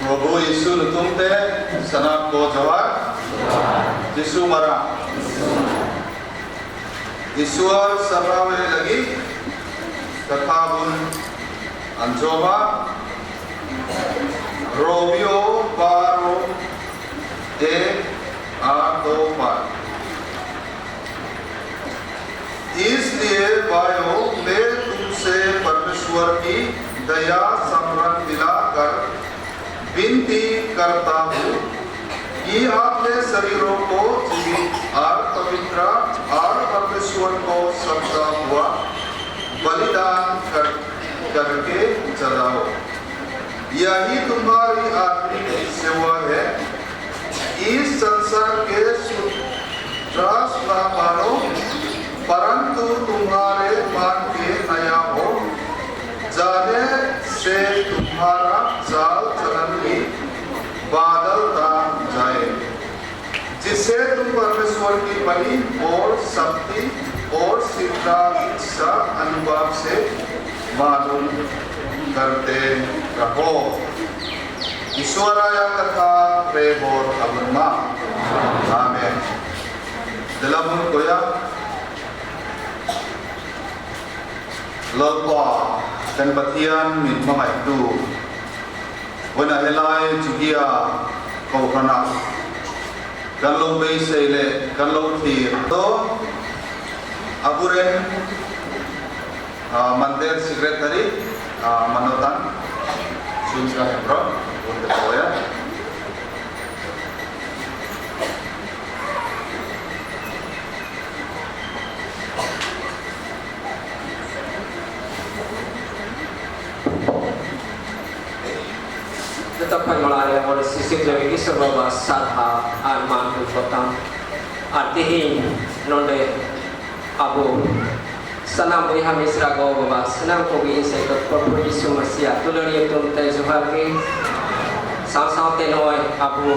Prabhu Yisu lutumte sanak ko johar Jisu mara Isuar sarrawe lagi kathabun anjoma Romeo baro एक आठ दो पाँच। इसलिए भाइयों, मैं तुमसे परमेश्वर की दया स्मरण दिलाकर विनती करता हूँ कि अपने शरीरों को जीवित और पवित्र और परमेश्वर को सच्चा हुआ बलिदान कर करके जलाओ। यही तुम्हारी आत्मिक सेवा है। इस संसार के सुत्रास न मानो, परंतु तुम्हारे मन के नया हो जाने से तुम्हारा चाल चलन भी बदलता जाए, जिससे तुम परमेश्वर की भली और शक्ति और सिद्ध इच्छा अनुभव से मालूम करते रहो। ईश्वराया कथा प्रेमोर अबुन्मा। आमेन। Dalam koya Lalpa kan Pathian min hmangaihtu vawiinah helai Jugia Kohhranah kan lo beisei leh kan lo thlir tawh a buren Mandir Secretary Manotan Chhunchka Hembrom un te pawia. Jotto kᱷᱚᱱ ᱢᱟᱲᱟᱝ ᱨᱮ ᱚᱸᱰᱮ ᱥᱤᱥᱤᱨᱡᱟᱹᱣᱤᱡ ᱤᱥᱥᱚᱨ ᱵᱟᱵᱟ ᱥᱟᱨᱦᱟᱣ ᱟᱨ ᱢᱟᱱ ᱦᱩᱭ ᱠᱚᱛᱟᱢ ᱟᱨ ᱛᱮᱦᱮᱧ ᱱᱚᱰᱮ ᱟᱵᱚ ᱥᱟᱱᱟᱢ ᱵᱚᱭᱦᱟ ᱢᱤᱥᱨᱟ ᱜᱚ ᱵᱟᱵᱟ ᱥᱟᱱᱟᱢ ᱠᱚᱜᱮ ᱤᱧ ᱥᱮᱫ ᱠᱷᱚᱱ ᱯᱨᱚᱵᱷᱩ ᱡᱤᱥᱩ ᱢᱟᱹᱥᱤᱭᱟᱜ ᱫᱩᱞᱟᱹᱲ ᱧᱩᱛᱩᱢ ᱛᱮ ᱡᱚᱦᱟᱨ ᱜᱮ᱾ ᱥᱟᱶ ᱥᱟᱶᱛᱮ ᱱᱚᱜᱼᱚᱭ ᱟᱵᱚ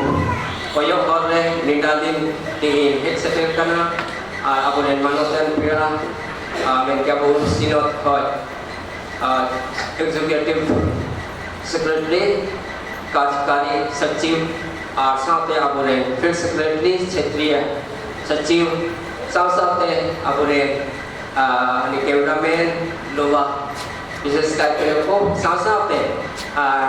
ᱠᱚᱭᱚᱜ ᱦᱚᱨ ᱨᱮ ᱱᱮᱰᱟ ᱫᱤᱱ ᱛᱮᱦᱮᱧ ᱦᱮᱡ ᱥᱮᱴᱮᱨ ᱠᱟᱱᱟ ᱟᱨ ᱟᱵᱚᱨᱮᱱ ᱢᱟᱱᱚᱛᱟᱱ ᱯᱮᱲᱟ ᱢᱮᱱ ᱠᱮᱭᱟ ᱵᱚᱱ ᱥᱤᱱᱚᱛ ᱠᱷᱚᱱ ᱮᱠᱡᱤᱠᱤᱭᱩᱴᱤᱵᱷ ᱥᱮᱠᱨᱮᱴᱟᱨᱤ ᱠᱟᱨᱡᱚᱠᱟᱨᱤ ᱥᱚᱪᱤᱵ ᱟᱨ ᱥᱟᱶᱛᱮ ᱟᱵᱚᱨᱮᱱ ᱯᱷᱤᱞᱰ ᱥᱮᱠᱨᱮᱴᱟᱨᱤ ᱪᱷᱮᱛᱨᱤᱭᱚ ᱥᱚᱪᱤᱵ ᱥᱟᱶ ᱥᱟᱶᱛᱮ ᱟᱵᱚᱨᱮᱱ ᱠᱮᱢᱮᱨᱟᱢᱮᱱ ᱞᱳᱵᱟ ᱵᱤᱥᱮᱥ ᱠᱟᱭᱛᱮ ᱠᱚ ᱥᱟᱶ ᱥᱟᱶᱛᱮ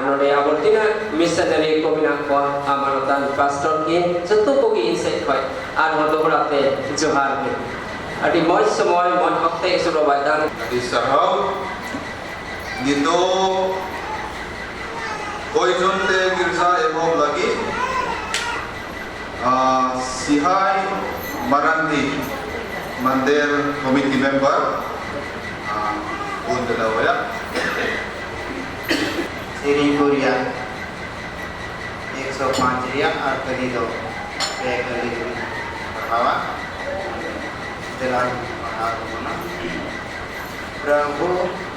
ᱱᱚᱰᱮ ᱟᱵᱚ ᱛᱤᱱᱟᱹᱜ ᱢᱤᱥᱚᱱᱟᱨᱤ ᱠᱚ ᱢᱮᱱᱟᱜ ᱠᱚᱣᱟ ᱢᱟᱱᱚᱛᱟᱱ ᱯᱟᱥᱴᱚᱨ ᱠᱤᱱ ᱡᱚᱛᱚ ᱠᱚᱜᱮ ᱤᱧ ᱥᱮᱫ ᱠᱷᱚᱱ ᱟᱨᱦᱚᱸ ᱫᱚᱦᱲᱟ ᱛᱮ ᱡᱚᱦᱟᱨ ᱜᱮ᱾ ᱟᱹᱰᱤ ᱢᱚᱡᱽ ᱥᱚᱢᱚᱭ ᱢᱚᱡᱽ ᱚᱠᱛᱮ ᱤᱥᱚᱨ ᱵᱟᱵᱟᱭ ᱫᱟᱱ᱾ ᱟᱹᱰᱤ ᱥᱟᱨᱦᱟᱣ᱾ ᱱᱤᱛᱚᱜ ᱠᱚᱭᱡᱚᱱ ᱛᱮ ᱜᱤᱨᱡᱟ ᱮᱦᱚᱵ ᱞᱟᱹᱜᱤᱫ ᱥᱤᱦᱟᱭ ᱢᱟᱨᱟᱱᱰᱤ ᱢᱟᱱᱫᱮᱨ ᱠᱚᱢᱤᱴᱤ ᱢᱮᱢᱵᱟᱨ ᱵᱚᱱ ᱫᱮᱞᱟᱣᱟᱭᱟ᱾ ᱥᱮᱨᱮᱧ ᱠᱚ ᱨᱮᱭᱟᱜ 105 ᱨᱮᱭᱟᱜ ᱟᱨ ᱠᱟᱹᱞᱤ ᱫᱚ ᱯᱮ ᱠᱟᱹᱞᱤ ᱵᱚᱱ ᱯᱟᱲᱦᱟᱣᱟ᱾ ᱫᱮᱞᱟ ᱯᱟᱲᱦᱟᱣ ᱛᱟᱵᱚᱱᱟ᱾ ᱯᱨᱚᱵᱷᱩ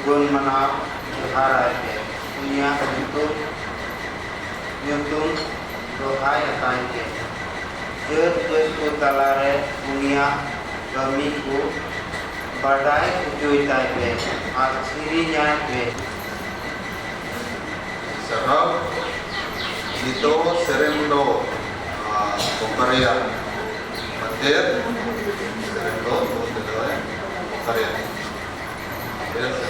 ᱜᱩᱱ ᱢᱟᱱᱟᱣ ᱡᱚᱦᱟᱨ ᱟᱭ ᱯᱮ, ᱩᱱᱤᱭᱟᱜ ᱧᱩᱛᱩᱢ ᱧᱩᱛᱩᱢ ᱫᱚᱦᱟᱭ ᱟᱛᱟᱭ ᱯᱮ᱾ ᱡᱟᱹᱛ ᱡᱟᱹᱛ ᱠᱚ ᱛᱟᱞᱟᱨᱮ ᱩᱱᱤᱭᱟᱜ ᱠᱟᱹᱢᱤ ᱠᱚ ᱵᱟᱰᱟᱭ ᱦᱚᱪᱚᱭ ᱛᱟᱭ ᱯᱮ ᱟᱨ ᱥᱮᱨᱮᱧᱟᱭ ᱯᱮ᱾ ᱥᱟᱨᱦᱟᱣ᱾ ᱱᱤᱛᱚᱜ ᱥᱮᱨᱮᱧ ᱫᱚ ᱵᱚᱠᱟᱨᱤᱭᱟ ᱢᱟᱫᱷᱮᱨ ᱥᱮᱨᱮᱧ ᱫᱚ ᱵᱚᱠᱟᱨᱤᱭᱟ ᱥᱮᱨᱮᱧ᱾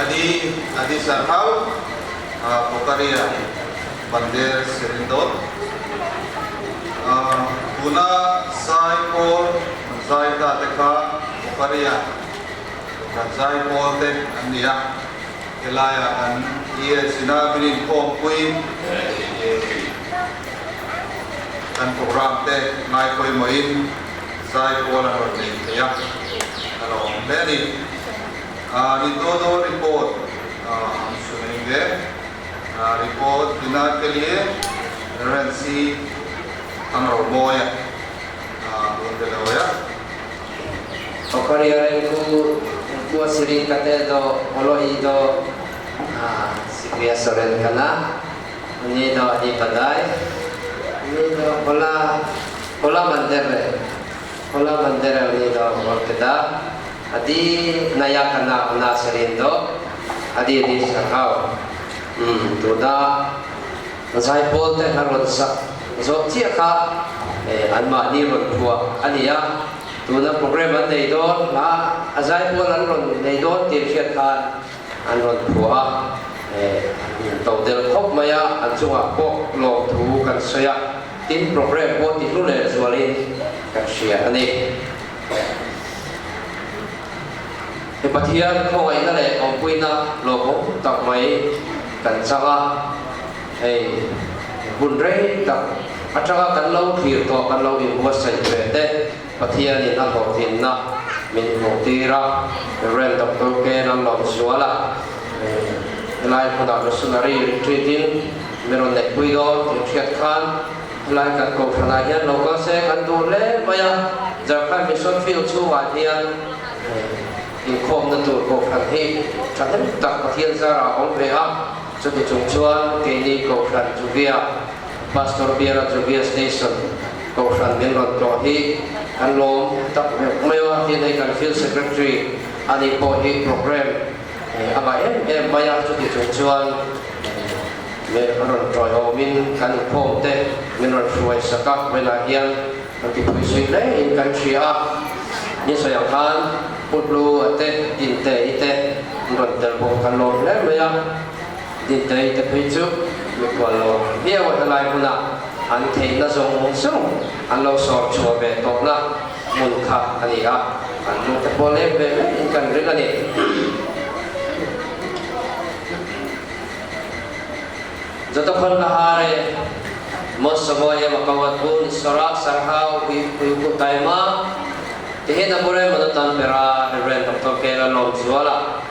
Adi adi sarhau Pokaria Mandir Sirindot tuna zai pawl an zai ta te kha Pokaria kan zai pawl te an ni a, helaiah an ES ina min inkhawmpui kan program te ngai pawimawhin zai pawl an rawn nei thei a, a lawm hle a ni. Nitodo report हम सुनेंगे। Report dina ke liye Reverend C. Thangromawia rawn be lo a. Okaria ren ku kua siring kate do oloi do Sikria Soren kana uni do adi padai uni do hola hola mandir re hola mandir uni do orkeda adi naya kana ona sirin do adi adi sarhau um tuna zaipawl te a rawn sak zawh chiah kha anmahni rawn phuah a ni a tuna program an nei dawn hla a zaipawl an rawn nei dawn tih hriat khan an rawn phuah a an to del khawp mai a an chungah pawh lawmthu kan sawi a tin program pawh ti hlu leh zualin kan hria a ni. He Pathian khawngaihna leh awmpuina lawmawm tak mai kan chang a, hei hun rei tak atanga kan lo thlir tawh kan lo inbuatsaih ve te Pathianin a hlawhtlinna min hmuhtir a, Rev. Doctor K. Lalawmzuala helai hmunah Missionary Retreat in min rawn neihpui dawn tih hriat khan Helai kan kohhranah hian lo kal se kan duh hle mai a, Jharkhand Mission Field chhungah hian inkhawmna tur kohhran hi thahnem tak Pathian zarah a awm ve a, chuti chung chuan keini kohhran Juvia, Pastor Biara Juvia Station kohhran min rawn tlawh hi kan lawm tak meuh meuh a, tin hei kan Field Secretary a nih pawh hi programme a ngah em em mai a, chuti chung chuan. Min rawn tawiawmin kan inkhawm te min rawn hruai sak a, vawiinah hian kan ti phui zui hle in kan hria a, ni sawi ang khan Putlu a te, Dinte i te an rawn tel bawk kan lawm hle mai a, Dinte i te phei chu mikhual lo viau a helai hmunah an theihna zawng zawng an lo sawr chhuah ve tawhna hmun kha a ni a, an lung te pawh leng ve mai in kan ring a ni. Jotokhon lahare mos samoy makawat bun sorak sarhau huiku taima tihin abure manutan pera Reverend Dr. K. Lalawmzuala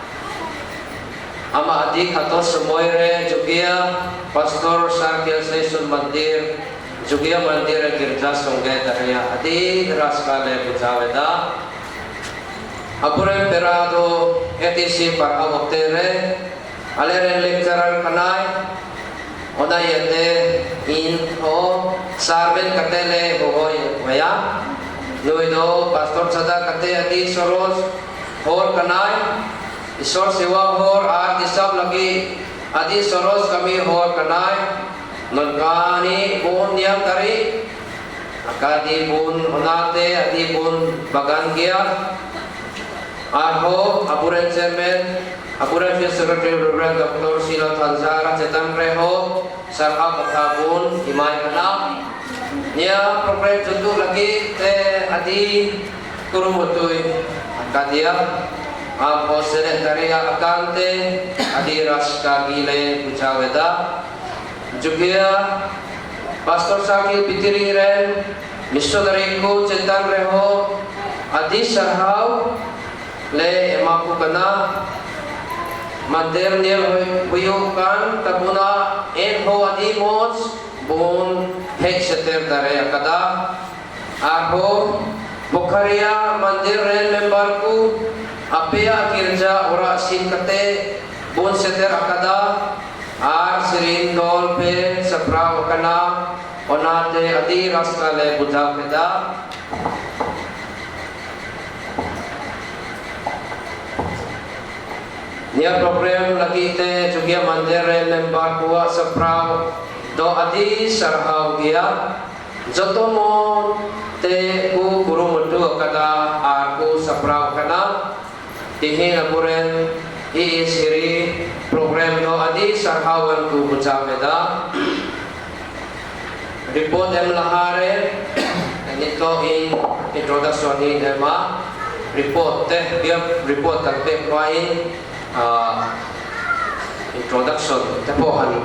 ama adi khato samoy re jugia Pastor Sarkel Station Mandir Jugia Mandir Girja Songge Dahaya adi raskale bujaveda Apurem perado ATC par awakte re Aleren lecturer kanai ona yete in ho sarven kate le hohoi vaya nuido pastor sada kate adi soros hor kanai Ishwar sewa hor ar disab lagi adi soros kami hor kanai nonkani bun niam tari akadi bun onate adi bun bagan gia arho apuren chairman Apuren Field Secretary Rev. Doctor Silo Thanzara Chetan Reho Sarha Katha Bun Imai Kana Nia program chutu lagi te adi kurumutui akadia Amho Senetaria Akante adi Raska Gile Puchaweda Jugia Pastor Sakil Pitiri Ren Missionary Ku Chetan Reho adi Sarhau Le ema ku kana mandir nil huyu kan tabuna en ho adi moj bun hek seter dare akada arho Bukharia mandir ren member ku apea girja ora sin kate bun seter akada ar sirin dol pe saprau kana onate adi rasta le bujhaw keda. Nia program lagi te Jugia Mandir re member kuwa saprau do adi sarhau gia joto mo te ku kurumutu akada ar ku saprau kana tihin apuren i siri. Adi Sarhawan ku Mujameda Report em lahare nito in introduction hi ema report te bial report kan pek hmain introduction te pawh han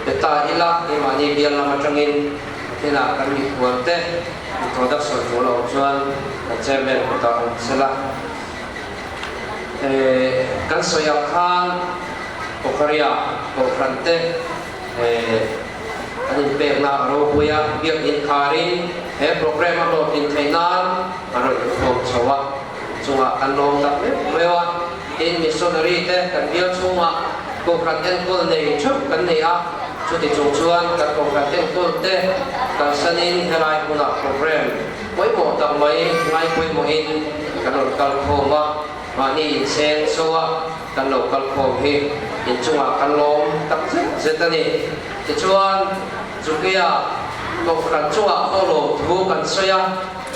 pe ta ila keimahni bial lam atangin thinah kan mikhual te introduction tur lo chuan kan chairman kutah awm sela. Kan sawi ang khan Pokhariah Kohhran te an inpekna a ropui a, biakinn kharin he programme a hlawhtlin theih nan a rawn inkhawm chho a, chungah kan lawm tak meuh meuh a. Tin, missionary te kan bial chhungah Kohhran enkawl nei theuh kan nei a, chuti chung chuan kan Kohhran enkawl te kalsanin helai hmunah programme Pawimawh tak mai ngai pawimawhin kan rawn kal khawm a, mahni inseng so a kan lo kal khawm hi inchungah kan lawm tak zet zet a ni. Tichuan, Zukia Kohhran chungah pawh lawmthu kan sawi a,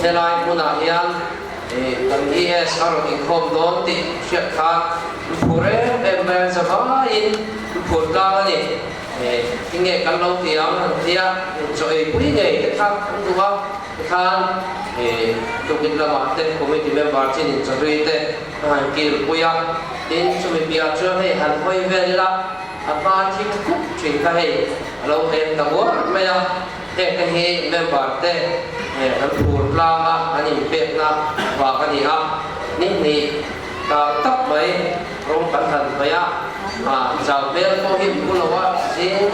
helai hmunah hian kan ES a rawn inkhawm dawn tih hriat khan an phur em em mai a, zavaiin an phur tlang a ni. Tinge kan lo ti ang an tia, chaw eipui ngei te kha an duh a. Tikhan tukin lamah te committee member chin in chawhlui te a han kil pui a, tin chumi piah chuan hei han hawi vel ila a hma thim khup thin kha hei a lo em ta uar mai a, heng te hi member te an phur tlang a an inpekna vang a ni a, ni hnih tak tak mai rawng kan han hmai a, chau hmel pawh hi phu lo a zing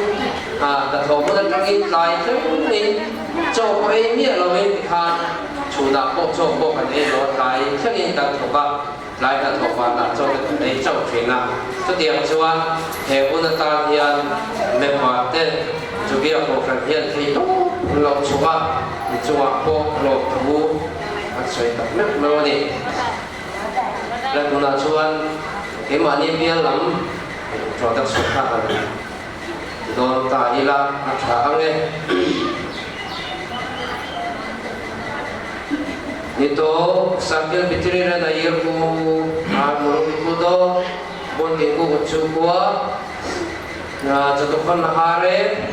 hnathawh hmun atangin tlai thleng in. Chaw pawh ei miah loin tikhan chhunah pawh chaw pawh kan ei lo a, tlai thlengin kan thawk a, tlai hnathawh vanah chaw te kan ei chauh thin a. Chutiang chuan he hun atan hian member te Jubia Kohhran hian thei tawp an lo chhuah a, inchungah pawh lawmthu an sawi tak meuh meuh a ni. La tunah chuan keimahni bial lam introduction kha kan. Dawn ta ila a tha ang e. Nito Sakil Bitiri re na ir ku ar murumi ku do bon ting ku uchu kua na jatokhon na hare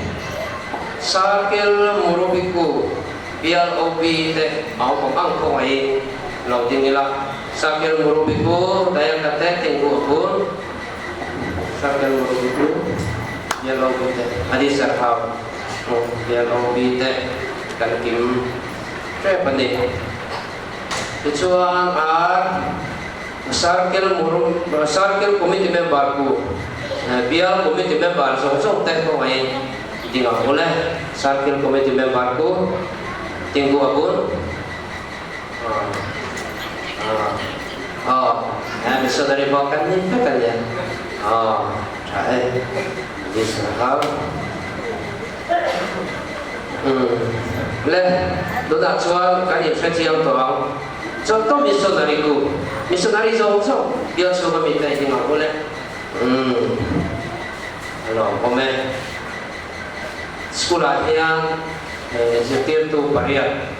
Sakil Murubi ku bial OB te au pang ang kho ngai lo ding ila Sakil Murubi ku dayang kate ting ku abun Sakil Murubi ku bial OB te Adi Sarhau bial OB te kan kim tep a ni. Tichuan ar Circle Murum Circle Committee member ku bial Committee member zawng zawng te kawngaiin ding ang ule Circle Committee member ku tinggu a bun Aw missionary pawh kan ni vek a nia aw tha e Israel umm le tunah chuan kan inhre chiang tawh ang chuan to missionary ku missionary zawng zawng bial chhung ami te hi ang ule umm a lawmawm e school ah hian zirtirtu pariat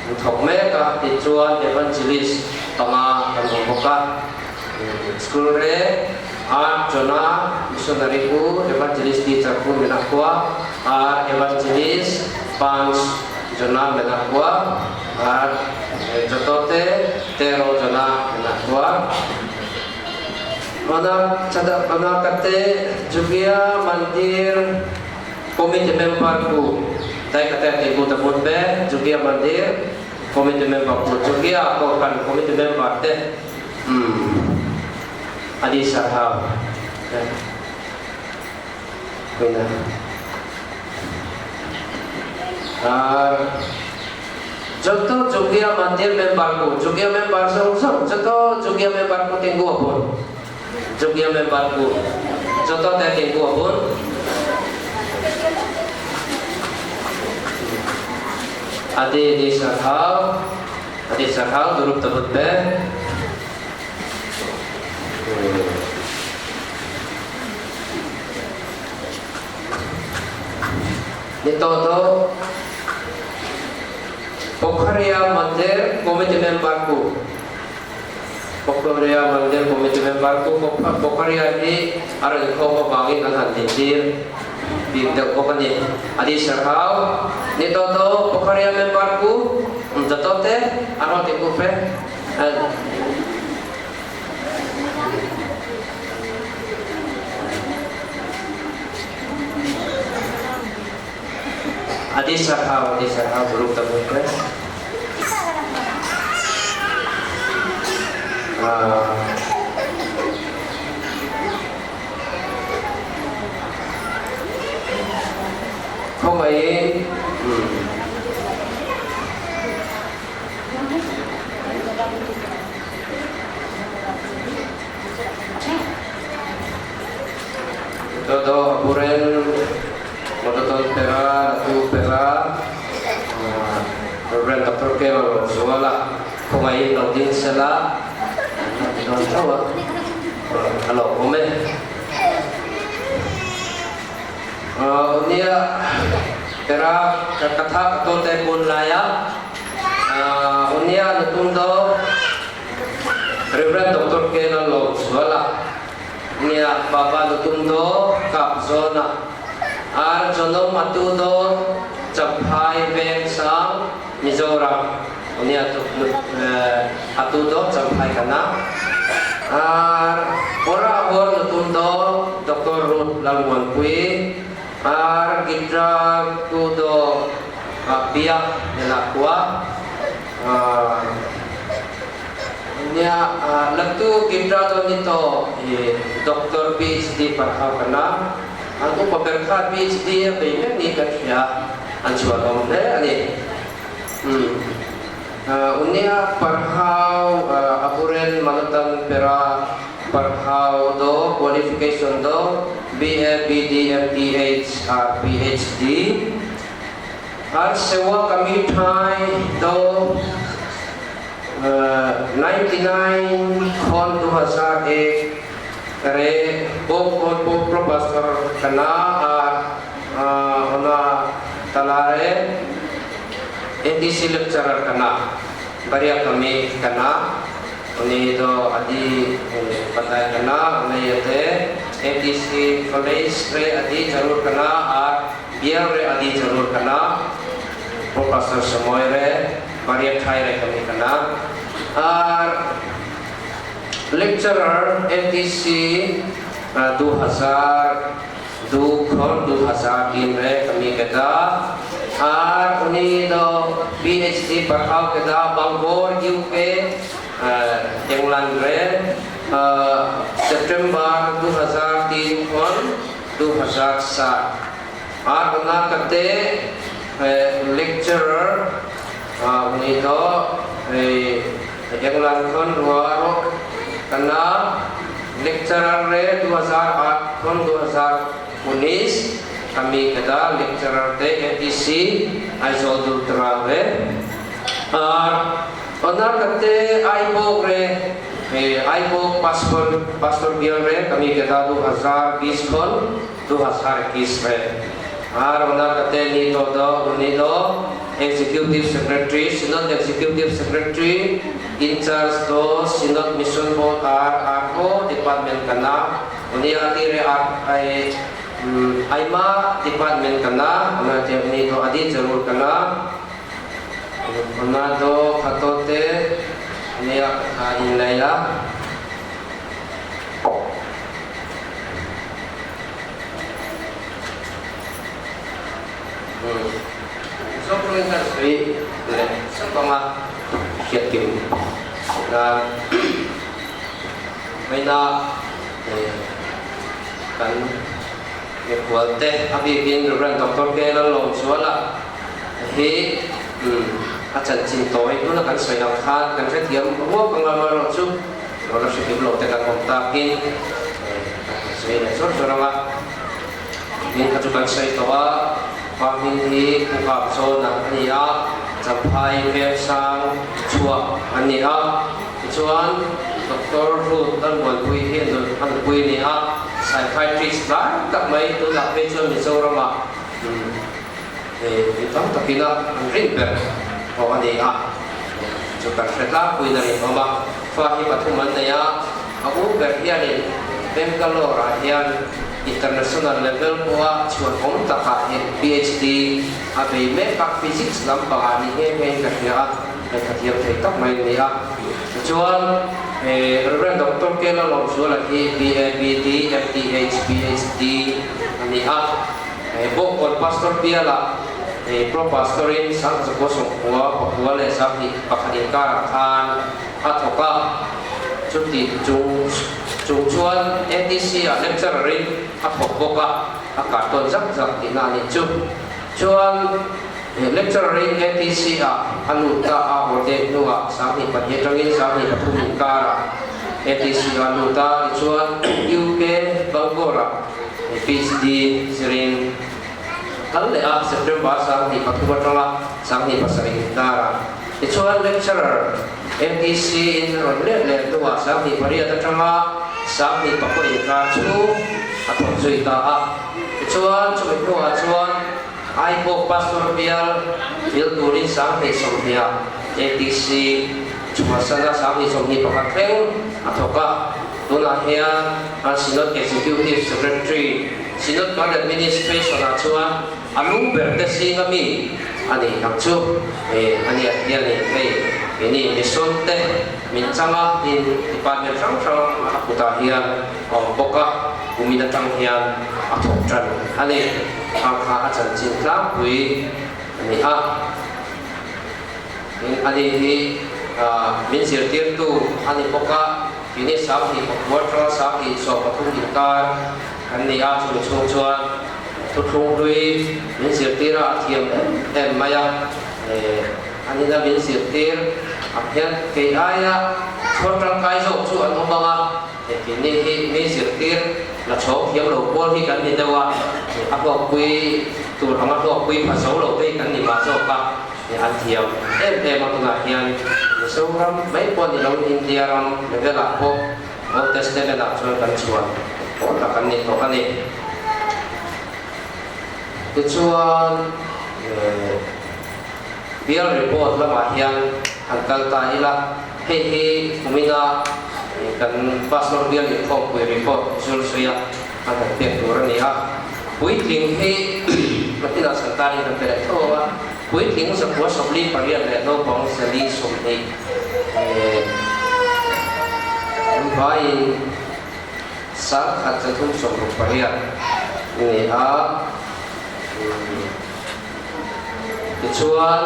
An thawk mek a, tichuan Evangelist panga kan awm bawk a. School re Art Jonah Missionary Pu Evangelist Teacher Pu Menakua, Art Evangelist Panch Jonah Menakua, Art Jotote Tero Jonah Menakua. Mana mana kate Jugia Mandir Committee member ku dai ka tek ti ku ta hmun be Jugia Mandir Committee member ku Jugia Kohhran Committee member te umm Adi Sarhau te kuina ar joto Jugia Mandir member ku Jugia member zawng zawng joto Jugia member ku tinggu a bun Jugia member ku joto te tinggu a bun. Adi di sarhau adi sarhau durup tabut be. Ni to to Pokhariya Mandir Committee member ku. Pokhria Mandir Committee member Pu Pokhria hi a rawn inkhawm avangin an han dintir bik deuh bawk a ni. Adi Serhau, Ni tawh tawh Pokhria member Pu Mzatote a rawn ti kup e. Adi Serhau, Adi Serhau group ta kup e. Khawngaihin Todo Apuren Mototon Pera Latu Pera Rev. Doctor K. Lalawmzuala khawngaihin lo ding sela an ti dawn theuh a, a lawmawm e. Nia Pera katha ka tawn te kun laia Nia nutum do Rev. Doctor K. Lalawmzuala Nia Baba nutum do Kap Zawna Ar Jonom Atu do Champhai Vengsang Mizoram Nia Atu do Champhai kana Ar Ora Hor nutum do Doctor Ruth Lalmuanpui Ar Gidra Tu do Biak Nilakua Nia Latu Gidra do ni to Doctor PhD parhau kana An upa ber kha PhD a bei mek ni kan hria an chhuan awm hle a ni. Unia parhau Aburen Manotan Pera parhau do qualification do BA BD MTH R PhD Ar sewa kami thai do 99 khon 2001 re Bawngkawn Pope Pro Pastor kana ar ona tala re ATC Lecturer kana baria kami kana uni do adi patai kana ona yate ATC College re adi jarur kana ar Bial re adi jarur kana Pro Pastor Samoy re baria thai re kami kana ar Lecturer ATC 2002 ᱠᱷᱚᱱ 2003 ᱨᱮ ᱠᱟᱹᱢᱤ ᱠᱮᱫᱟ ᱟᱨ ᱩᱱᱤ ᱫᱚ PhD ᱯᱟᱲᱦᱟᱣ ᱠᱮᱫᱟ ᱵᱟᱝᱜᱳᱨ ᱤᱭᱩ ᱠᱮ ᱤᱝᱞᱮᱱᱰ ᱨᱮ ᱥᱮᱯᱴᱮᱢᱵᱚᱨ 2003 ᱠᱷᱚᱱ 2007 ᱟᱨ ᱚᱱᱟ ᱠᱟᱛᱮ ᱞᱮᱠᱪᱟᱨᱟᱨ ᱩᱱᱤ ᱫᱚ ᱤᱝᱞᱮᱱᱰ ᱠᱷᱚᱱ ᱨᱩᱣᱟᱹᱲᱚᱜ ᱠᱟᱱᱟ ᱞᱮᱠᱪᱟᱨᱟᱨ ᱨᱮ 2008 ᱠᱷᱚᱱ 2019 ᱠᱟᱹᱢᱤ ᱠᱮᱫᱟ ᱞᱮᱠᱪᱟᱨᱟᱨ ᱛᱮ ᱮ ᱴᱤ ᱥᱤ ᱟᱭᱡᱚᱞ ᱫᱩᱞᱛᱨᱟᱝ ᱨᱮ ᱟᱨ ᱚᱱᱟ ᱠᱟᱛᱮ ᱟᱭᱵᱚᱠ ᱨᱮ ᱟᱭᱵᱚᱠ ᱯᱟᱥᱴᱚᱨ ᱯᱟᱥᱴᱚᱨ ᱜᱤᱭᱚᱱ ᱨᱮ ᱠᱟᱹᱢᱤ ᱠᱮᱫᱟ 2020 ᱠᱷᱚᱱ 2021 ᱨᱮ ᱟᱨ ᱚᱱᱟ ᱠᱟᱛᱮ ᱱᱤᱛᱚᱜ ᱫᱚ ᱩᱱᱤ ᱫᱚ executive secretary synod executive secretary in-charge do synod mission board ᱟᱨ ᱟᱨᱦᱚᱸ ᱰᱤᱯᱟᱨᱴᱢᱮᱱᱴ ᱠᱟᱱᱟ ᱩᱱᱤᱭᱟᱜ ᱛᱤ ᱨᱮ ᱟᱨ ᱟᱭᱢᱟ ᱰᱤᱯᱟᱨᱴᱢᱮᱱᱴ ᱠᱟᱱᱟ ᱚᱱᱟᱛᱮ ᱩᱱᱤ ᱫᱚ ᱟᱹᱰᱤ ᱡᱟᱹᱨᱩᱲ ᱠᱟᱱᱟ ᱚᱱᱟ ᱫᱚ ᱠᱷᱟᱴᱚ ᱛᱮ ᱩᱱᱤᱭᱟᱜ ᱠᱟᱛᱷᱟ ᱤᱧ ᱞᱟᱹᱭᱟ Mizo tawngin kan sawi leh sap anga hriat kim nan maina kan mikhual te a bikin Reverend Doctor K Lalawmzuala hi a chanchin tawi tuna kan sawi ang khan kan hrethiam ruak anga amaherawhchu lo la hrekim lo te kan awm takin kan sawi leh zawr zawr anga tin kha chu kan sawi tawh a pa hming hi Pu Kap Zawna a ni a Champhai Vengsang chhuak a ni a tichuan Doctor Ruth Lalmuanpui hi a nupui a ni a psychiatrist lai tak mai tunah phei chuan Mizoramah Mi tam takin a an rin ber pawh a ni a, chu kan hre tlangpuiin a rinawm a. Fa hi pathum an nei a, a u ber hianin Bangalore ah hian international level pawha chhuan awm takah hian PhD a bei mek a, physics lampangah ni nghe nghe in ka hria a, lehkha thiam thei tak mai a ni a. Tichuan Rev. Doctor K. Lalawmzuala hi BA, BD, MTH, PhD a ni a. Bawkkawn Pastor bialah Pro Pastor-in Sangkhaw Sawmkua pakua leh 21 inkarah khan a thawk a. Chuti chung chung chuan ATC-ah lecturer-in a thawk bawk a, a kar tawn zak zak tihna a nih chu. Chuan lecturer-in ATC-ah a lut ta a, ordain hnuah 22 atangin 23 inkarah ATC-ah a lut a, tichuan UK Bangor-ah PhD zirin kal leh a, September 23 atanga 27 inkarah. Tichuan lecturer MTC in rawn let leh hnuah 28 atanga 24 inkar chu a thawk zui ta a. Tichuan chumi hnuah chuan Aipawk Pastor bial thil turin 2020 ah ATC chhuahsana 2021 thleng a thawk a. Tunah hian an Synod Executive Secretary, Synod Party Administration-ah chuan a lu ber te zinga mi a nih ang chu. A nia hianin hei keini mission te min chang a, tin department hrang hrang a kutah hian a awm bawk a, kumin atang hian a thawk tan a ni. Ang kha a chanchin tlangpui a ni a. Tin, ani hi min zirtirtu a ni bawk a, keini 20 pakua atanga 20 13 inkar kan ni a, chumi chhung chuan thuthlung hlui min zirtir a, a thiam em em mai a, anina min zirtir ang hian kei aia chhawr tangkai zawk chu an awm ang a, keini hi mi zirtir la chhawng thiam lo pawl hi kan ni deuh a, a hlawkpui tur anga hlawkpui pha zo lo te hi kan ni mah zawk a. An thiam em em a, tunah hian Mizoram mai pawh ni loin India ram level ah pawh Old Testament ah chuan kan chhuan pawh tak an ni tawh a ni. Tichuan Bial report lamah hian han kal ta ila, hei hi kumina kan Pastor Bial inkhawmpui report zul zuia an han pek tur a ni a. Puitling hi Matina Santarin kan pe leh tho a. Puitling 148 leh naupang 420 an vaiin 1368 ni a. Tichuan,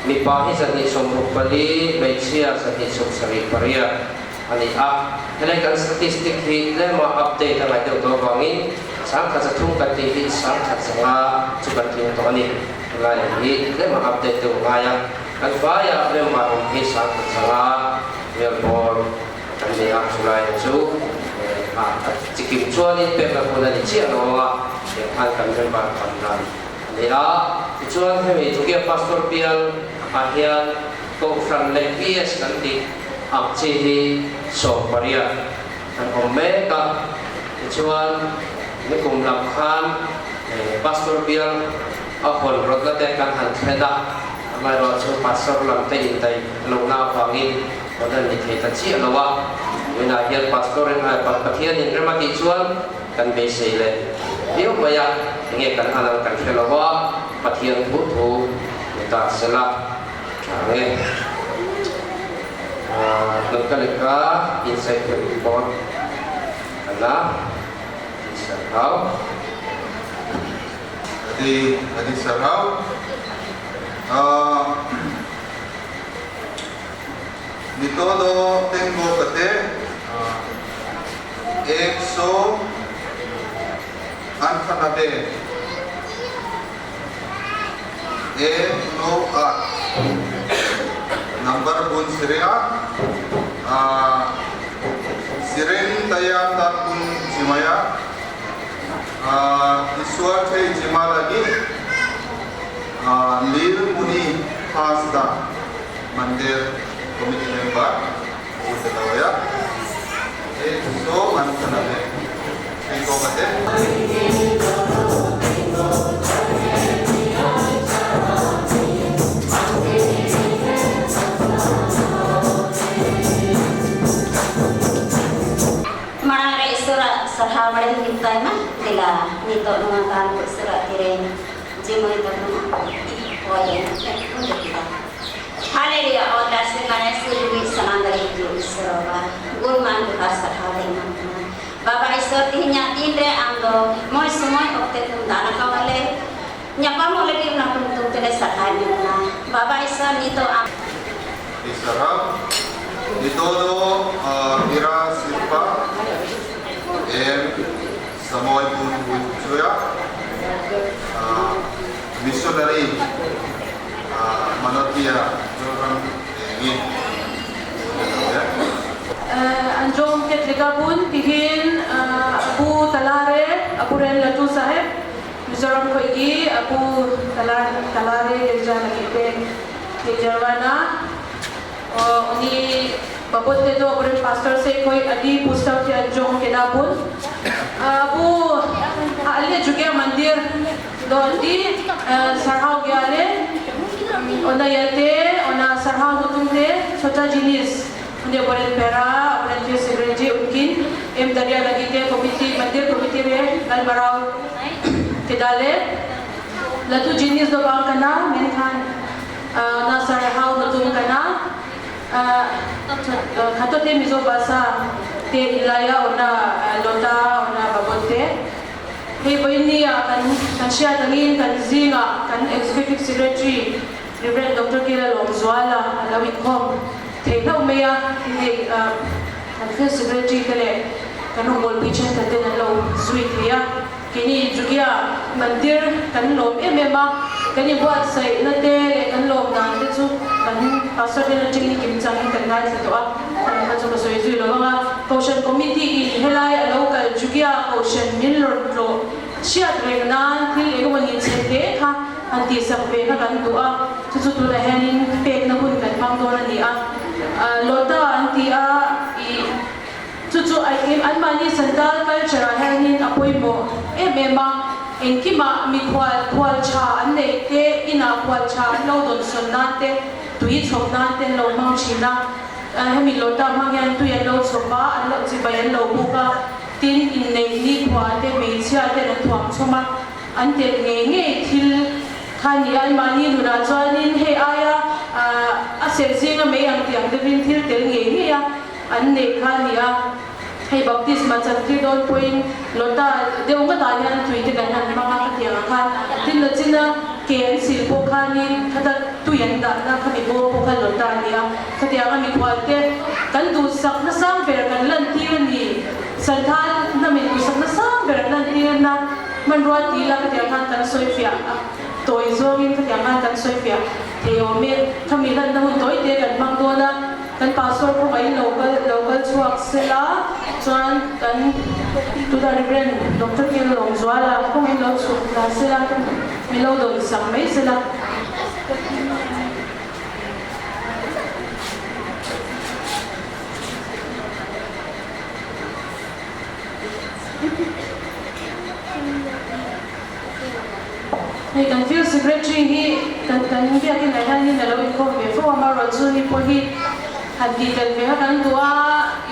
mipa hi 264, hmeichhia 278 a ni a. Helai kan statistic hi tlema update a ngaih deuh tawh avangin 1300 kan tih hi 1500 chu kan tling tawh a ni. Helai hi tlema update deuh a ngai a, kan vaia member awm hi 1500 vel bawr kan ni a, chulai chu a chikim chuanin pekna hun a ni chiah lo ang a, tiang khan kan member tam dan a ni a. Tichuan hemi Tukia Pastor bial ah hian Kohhran leh PS kan tih ang chi hi 18 kan awm mek a, tichuan nikum lam khan Pastor bial a hawn rawtna te kan han thlen a, amaherawhchu Pastor lam te indaih lohna avangin hawn an ni thei ta chiah lo a, tunah hian Pastor in Pathianin rem a tih chuan kan beisei leh viau mai a, enge kan an ang kan hre lo a, Pathian thu thu ni ta sela. Tha nge? Kan ka leka insight report kan a insert hau. Ati an insert hau. Ni todo tengo kate ek so anthanabe. Ek no aath number bun siringa siring tayar ta kun chimaya Ishwar thei chima lagi Lil Muni Hasda Mandir committee member Utadawaya ek so anthanabe tengo kate. Selesai mah dela nito nunga kan ku surat tire jimoi tabunga oye kita Haleluya oda singane sirwi sanangari ju isroba gurman duhar sarhale imantana Baba isor tihinya tinre amdo moy sumoy okte tum dana kawale nyapamo lagi una kuntum tele sarhale na Baba isor nito am Isarap Nitodo Ira Sirpa M Samoy Bun Bun Chuya Missionary Manotia Zoram Engin Anjom Ketlikabun tihin Abu Talare Abu Ren Latu Saheb Mizoram ko igi Abu Talare Girja lagi te Jarwana uni babot te do Abu Ren Pastor se koi adi pustaw ti Anjom Kedabun Abu Ali juga mandir do adi sarhau gyale ona yate ona sarhau nutum te chota jinis उन्हें बोले पेरा अपने जो सेक्रेटरी उनकी एम दरिया लगी थे कमिटी मंदिर कमिटी रे गलमराव के डाले लतु जिनिस दो बांग कना मेनखान ना सरहाव nutum kana khato te mizo basa te ilaya ona lota ona babote hei boini a kan kan sia tangin kan zinga kan executive secretary Reverend Dr. Kila Longzuala alawi khom thei lo mai a hei kan field secretary te leh kan rawngbâwl pui thenkhat ten an lo zui thei a keini Jugia mandir kan lawm em em a kan inbuatsaihna te leh kan lawm dan te chu kan pastor ten atangin kim changin kan ngaithla tawh a kan kha chu ka sawi zui lo ang a Kohhran committee in helai a lo kal Jugia Kohhran min rawn tlawh chhiat reng nan thil engemaw ni chhe hle kha Han tihsak ve kha kan duh a, chu chu tunah hianin pekna hun kan hmang dawn a ni a. Lota an ti a, ih chu chu anmahni Santal culture ah hianin a pawimawh em em a, engkimah mikhual khual tha an neih te, inah khual tha an lo dawnsawn nan te, tui chhawp nan te an lo hmang thin a. Hemi Lota hmang hian tui an lo chhawp a, an lo chibai an lo buk a, tin inneih nikhua te hmeichhia ten an thuam chhawm a. An telh ngei ngei thil kha ni a, mahni nunah chuanin hei aia a serh zinga mei ang tih ang deuhin thil tel ngei ngei a an neih kha a ni a. Hei baptisma chan tir dawn pawhin Lota deuh ngawtah hian tui te kan han hmang a khatiang ang khan tin la china ke an sil pawh khanin khata tui an dahna khami bawm pawh kha Lota a ni a, khatiang a mikhual te kan duhsak nasang ber kan lantir a ni. Santhal hnamin duhsak nasang ber an lantir na. Hmanrua ti ila khatiang khan kan sawi fiah a, tawi zawngin khatiang khan kan sawi fiah thei awm e. Khami hlanna hun tawi te kan hmang dawn a, kan pastor khawngaihin lo kal lo kal chhuak sela chuan kan tunah Reverend Doctor Kil Lawngzuala khawngaihin lo chhuk hla sela min lo dawn sak mai sela. Hei kan field secretary hi kan kan biakin ah hianin a lo inkhawm ve fo a, amaherawhchu ni pawh hi han tih tel ve kha kan duh a,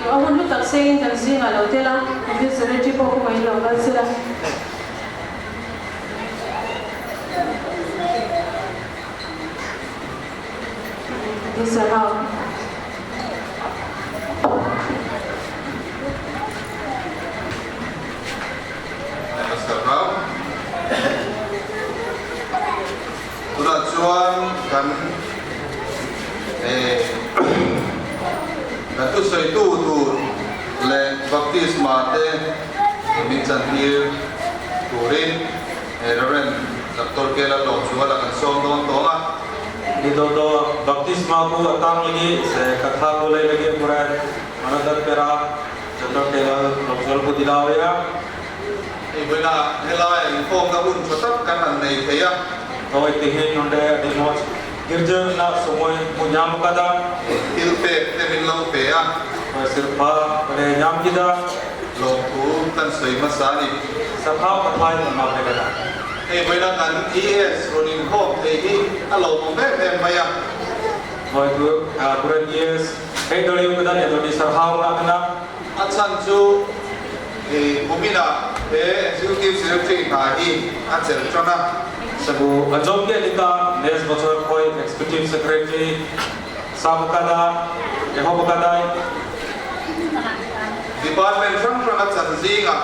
ih a hun hlu tak sengin kan zingah lo tel a, kan field secretary pawh kawngaihin lo kal sela. Tunah chuan kan kan thusawitu tur leh baptisma te min chantir turin Rev. Doctor Kela Lawmzuala kan sawm dawn tawng a. Ni do do baptisma ku atang lagi se katha ku lei lagi Rev. Manadat Pera Doctor Kela Lawmzuala ku dilau ya. Hei vawiina helai inkhawmna hun tha tak kan han nei thei a. Hawi tihin nonde adi moj girja na sumoi mu nyam kada. Thil pek te min lo pe a. Sirpha le nyam kida. Lawmthu kan sawi hmasa a ni. Sarhau pathai kan ma pe kada. Hei vawiina kan ES rawn inkhawm thei hi a lawmawm em em mai a. Hawi tu Puran ES hei daliu kada ni doni sarhau la kana. A chhan chu kumina. He Executive Secretary hna hi a chelh tan a. Sabu Ajom ke lika nes bochor khoi Executive Secretary Sabukada Ehobukadai. Department hrang hrang a chan zingah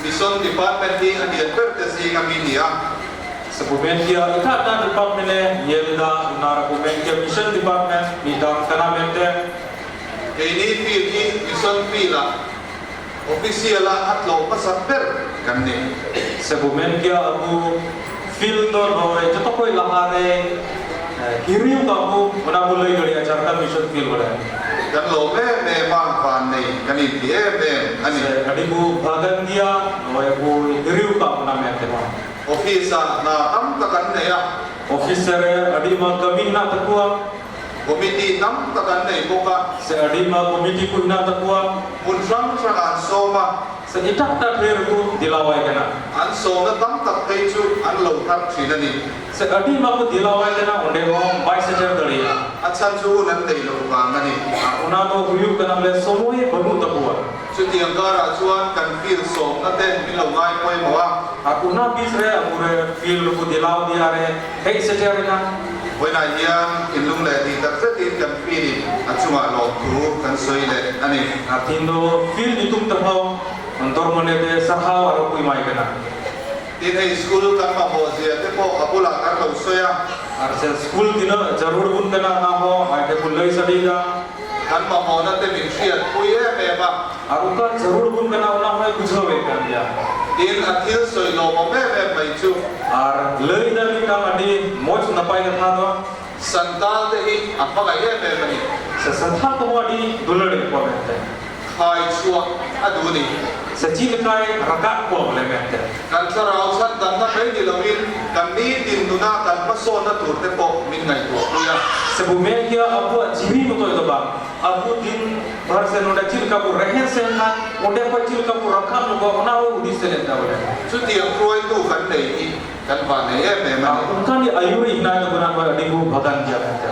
Mission Department hi a lian ber te zinga mi ni a. Sabumentia ithatna department e Yelida Narabumentia Mission Department mi dang kanamente. Keini field hi Mission field ah official a a tlawh hmasa ber kan ni. Sabumentia abu field do noi jotokoi lahare hiriu ka bu ona bu lei gari Jharkhand Mission Field bole. Kan lawm em em a, van nei kan inti em em a ni. Adibu bhagangia noi bu hiriu ka ona mente ma. Office ah hna tam tak an nei a. Office re adima kamin na takua. Committee tam tak an nei bawk a. Se adima committee ku hina takua. Hmun hrang hrang ah an sawm a. Se i tak tak rer ku dilawai kana. An sawmna tam tak phei chu an lo thar thin a ni. Se adima ku dilawai kana onde ho bai seter dali a. A chhan chu hun an nei lo vang a ni. Una do huyu kana le somoi banu takua. Chutiang karah chuan kan field sawmna te min lo ngai pawimawh a. A una bis re amure field ku dilaw dia re hei seter ina. Vawiinah hian thinlung leh tih tak zetin kan field in a chungah lawmthu kan sawi leh a ni. A thindu field ni tum ta ho dormone te sarhau a ropui mai kana. Tin hei school kan mamawh zia te pawh a bulah kan lo sawi a. Arse school tina jarur bun kana na ho ai te pullai sadi da. Kan mamawhna te min hriat pui em em a. A ruka jarur bun kana ona hoi bujhaw e kan dia. Tin a thil sawi lawmawm em em mai chu. Ar lei da mi kang adi moj napai katha do. Santal te hi a hmangaih em em a ni. Se santhal ko ho adi dular e ko mente. Khai chhuah a duh ni. Se chi le kai rakat ko le mente. Kan thlarau chhan damna mai ni loin kan nitin nuna kan hmasawnna tur te pawh min ngaihtuah pui a. Se bu mek hian a buah chiri mu tawih tawh bang. A bu din bhar se nunde chil ka bu rehen sen khan onde khoi chil ka bu rakham nu ko ona ho udi se len ta bole. Chutiang hruaitu kan nei hi kan van nei em em a ni. Unka ni ayuri hnai ta guna khoi adi bu bhagan kia kan te.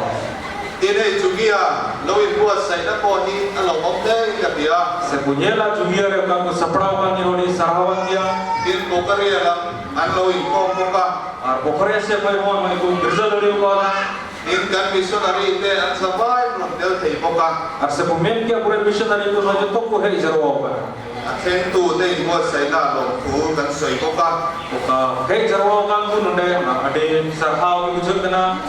Tin hei Jugia lo inbuatsaihna pawh hi a lo awm hle in ka ti a. Se Punyela Jugia reuh ka ku saprau ka ni roni sarhawan tia. Tin Pokaria lam an lo inkhawm bawk a. Ar Pokaria se phai hawn mai ku Mirza Loriu ka la. Tin kan missionary te an zavai rawn tel thei bawk a. Ar se Pumen kia pure missionary ku hna chu tok ku hei zero ka. A thlengtu te inbuatsaihna lawmthu kan sawi bawk a. Ka hei zero kan ku nunde ade sarhau ku chhun kana.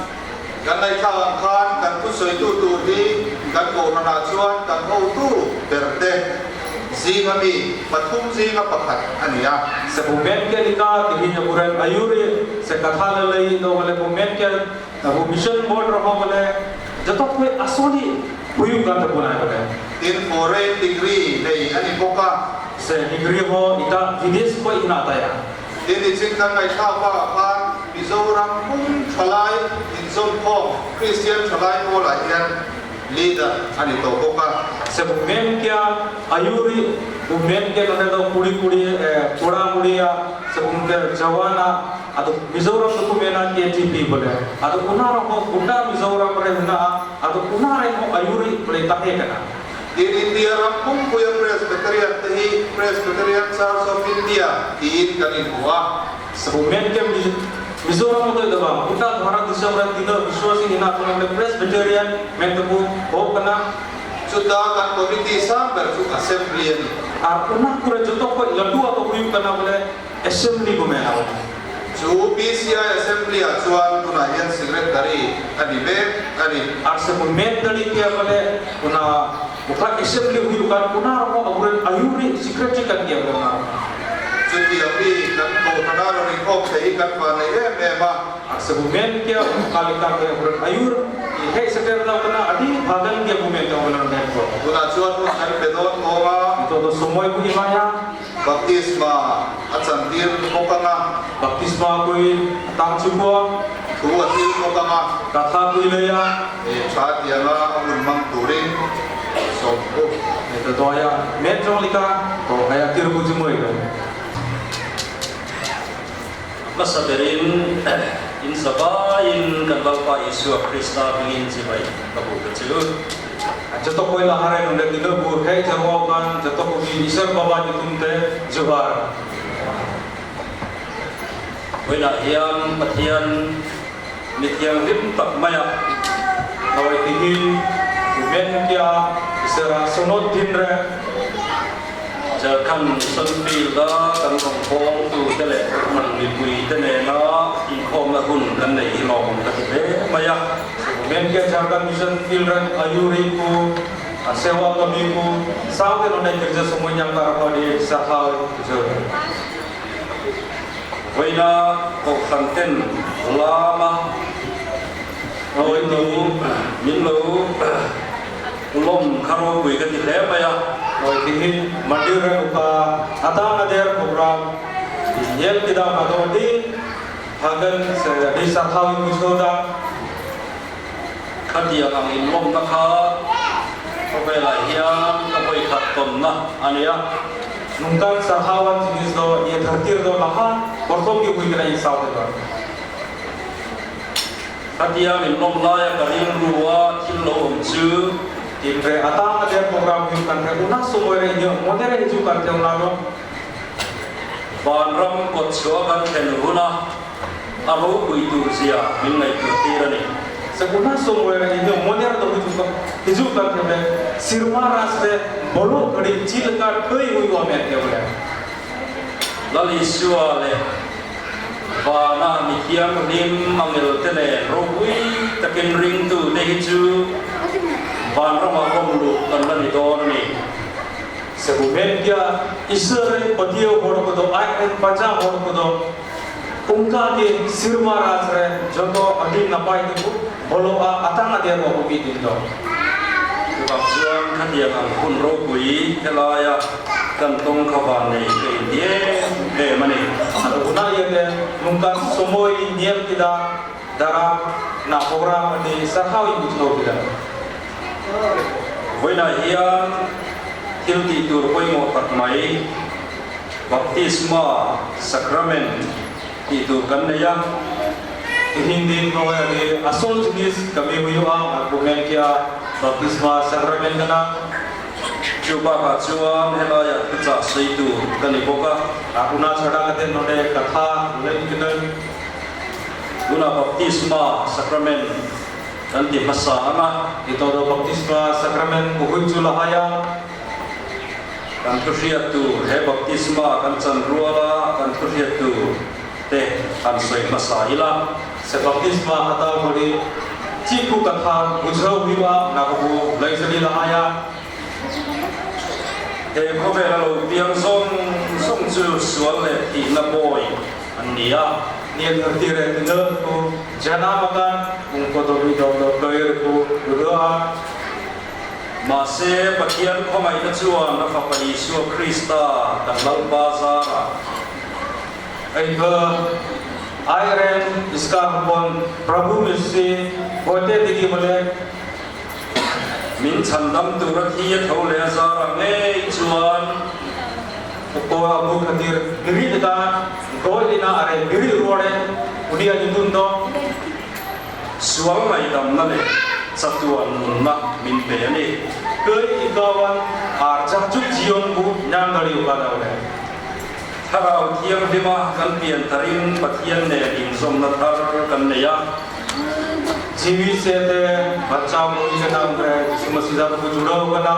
Kan ngaihthlak ang khan kan thusawitu tur hi kan kohhranah chuan kan hotu ber te zinga mi pathum zinga pakhat a ni a. Se bu men ke lika ti hi nyaburen ayuri se katha le lei do bale bu men ke bu mission board roho bale joto khoi asoli huyu kan ta bunai bale. Tin foreign degree nei a ni bawk a. Se degree ho ita videsh ko ihna taya. Tin nichin kan ngaihthlak bakah khan Mizoram pum thalai inzawmkhawm Kristian thalai pawlah hian leader a ni tawh bawk a. Se bu men kia ayuri bu men ke nonde do kuri kuri koda muria se bu ke jawana ado Mizoram do ku mena KTP bole ado una ro ho gunda Mizoram re hna ado una re ho ayuri bole tahe kana. Tin India ram pumpuia Presbyterian te hi Presbyterian Church of India tiin kan inhmu a. Sabumen ke Mizoram a dawh bang Uttar Bharat disom ram tino Vishwasi hina khona le Presbyterian men te bu ho kana. Chuta kan committee sang ber chu assembly a ni. Ar una kure joto khoi latu a ko huyu kana bole assembly ko mena bole. Chu PCI assembly ah chuan tunah hian secretary a ni mek a ni. Ar se bu men dali tia bole una ukha assembly huyu kan una romo aburen ayuri secretary kan tia bole una. Chutiang mi kan kohhran a rawn inkhawm thei hi kan van nei em em a. Ar se bu men kia kalika ke aburen ayur i hei seter dau kana adi bhagan kia bu men ta bole nen ko. Tunah chuan hun kan pe dawn kawng a. Nito do somoi bu imaya. Baptisma a chantir bawk ang a. Baptisma pui a tang chu khua. Thu a thil bawk ang a. Katha pui lei a. He tha tianga a hun hmang turin sawm bawk. He ta tuaia men chawng lika to hei a tir bu chu mui lo. Hmasa berin in zavaiin kan Lalpa Isua Krista hmingin chibai ka bu ka chu. Joto koi lahare nunde tino bu hei jarwau kan joto ko gi Isar baba ni tumte johar. Vawiinah hian Pathian mi thianghlim tak maia Nawi tihin Umen kia Isera Sonot din re. Jharkhand Mission Field-a kan rawngbawltu te leh Kohhran mipui te nena inkhawmna hun kan nei hi lawmawm ka ti hle mai a. Umen kia Jharkhand Mission Field ren Ayuri ku Sewa kami ku Saute nonai kerja semuanya karahodi sahau jur. Vawiina Kohhran ten lama min lo lawm kha ropui ka ti hle mai a. Nawi tihin mandir ren upa atang ader program nyel kida mado di hagan se di sarhau in bujoda. Khatiang ang inlawmna kha khawvelah hian ka vawi khat tawnna a ni a. Nungkan sarhawan jinis do ye dhartir do laha porthom ki hui kena in sau te do. Khatiang inlawm laia ka rilru a thil lo awm chu. Tin re atang a der program hiu kan re una sumoi re inyo mone re hiju kan te una do. Vanram kawtchhuah kan thlen huna a ropui tur zia min ngaihtuah tir a ni. Sakuna sumoi re inyo mone re do hiju kan hiju kan te le sirma ras re bolo ghadi chil ka thoi hui wa men te le. Lal Isua leh Vana mi thianghlim angel te nen ropui takin ringtu te hi chu Vanramah awm luh kan la ni dawn a ni. Sebumen kia Israel patio hor ko do ai en paja hor ko do ungka ke sirma raj re joto adi napai te bu bolo a atang ade ro ko bi din do. Chuvang chuan khatiang ang hun ropui helaia kan tawng kha van nei ka inti em em a ni. Aduna iate nungkan somoi niel kida dara na program adi sarhau in bujhau kida. Vawiinah hian thil tih tur pawimawh tak mai, Baptisma Sacrament tih tur kan nei a. Hindi hnuaia hi asol jinis kami huiu a argument kia Baptisma Sacrament kana. Chu bakah chuan helaiah thuchah sawi tur ka ni bawk a. Una chhada ka ten none katha lei kinai. Tuna Baptisma Sacrament kan ti hmasa ang a. Ito do Baptisma Sacrament kuhui chu lahai a. Kan thuhriat tur he Baptisma kan chan rual a, kan thuhriat tur te han sawi hmasa ila. Se Baptisma hataw hori chi ku katha bujhau hiu a na ko bu laizali lahai a. He khawvel a lo piang zawng zawng chu sual leh thihna bawi an ni a. Nia dharti re tinal ku jana makan ungko do bi do do toir ku rudo a. Mahse, Pathian khawngaihna chuan a Fapa Isua Krista kan Lalpa zarah. Eikha Iron iskar hupon Prabhu misi hote tigi bole. Min chhandam tura thi a tho leh a zarah ngei chuan. Ko abu khatir biri leka goy lina are biri ruore unia nyutum do. Sual ngaihdamna leh chatuan nunna min pe a ni. Kei ikawan ar chahchuk jion bu nyam dali uka daule. Thlarau Thianghlima kan pian tharin Pathian nen inzawmna thar kan nei a. Jiwi se te bacha mui ka nam re Jisu Masih ku juda uka na.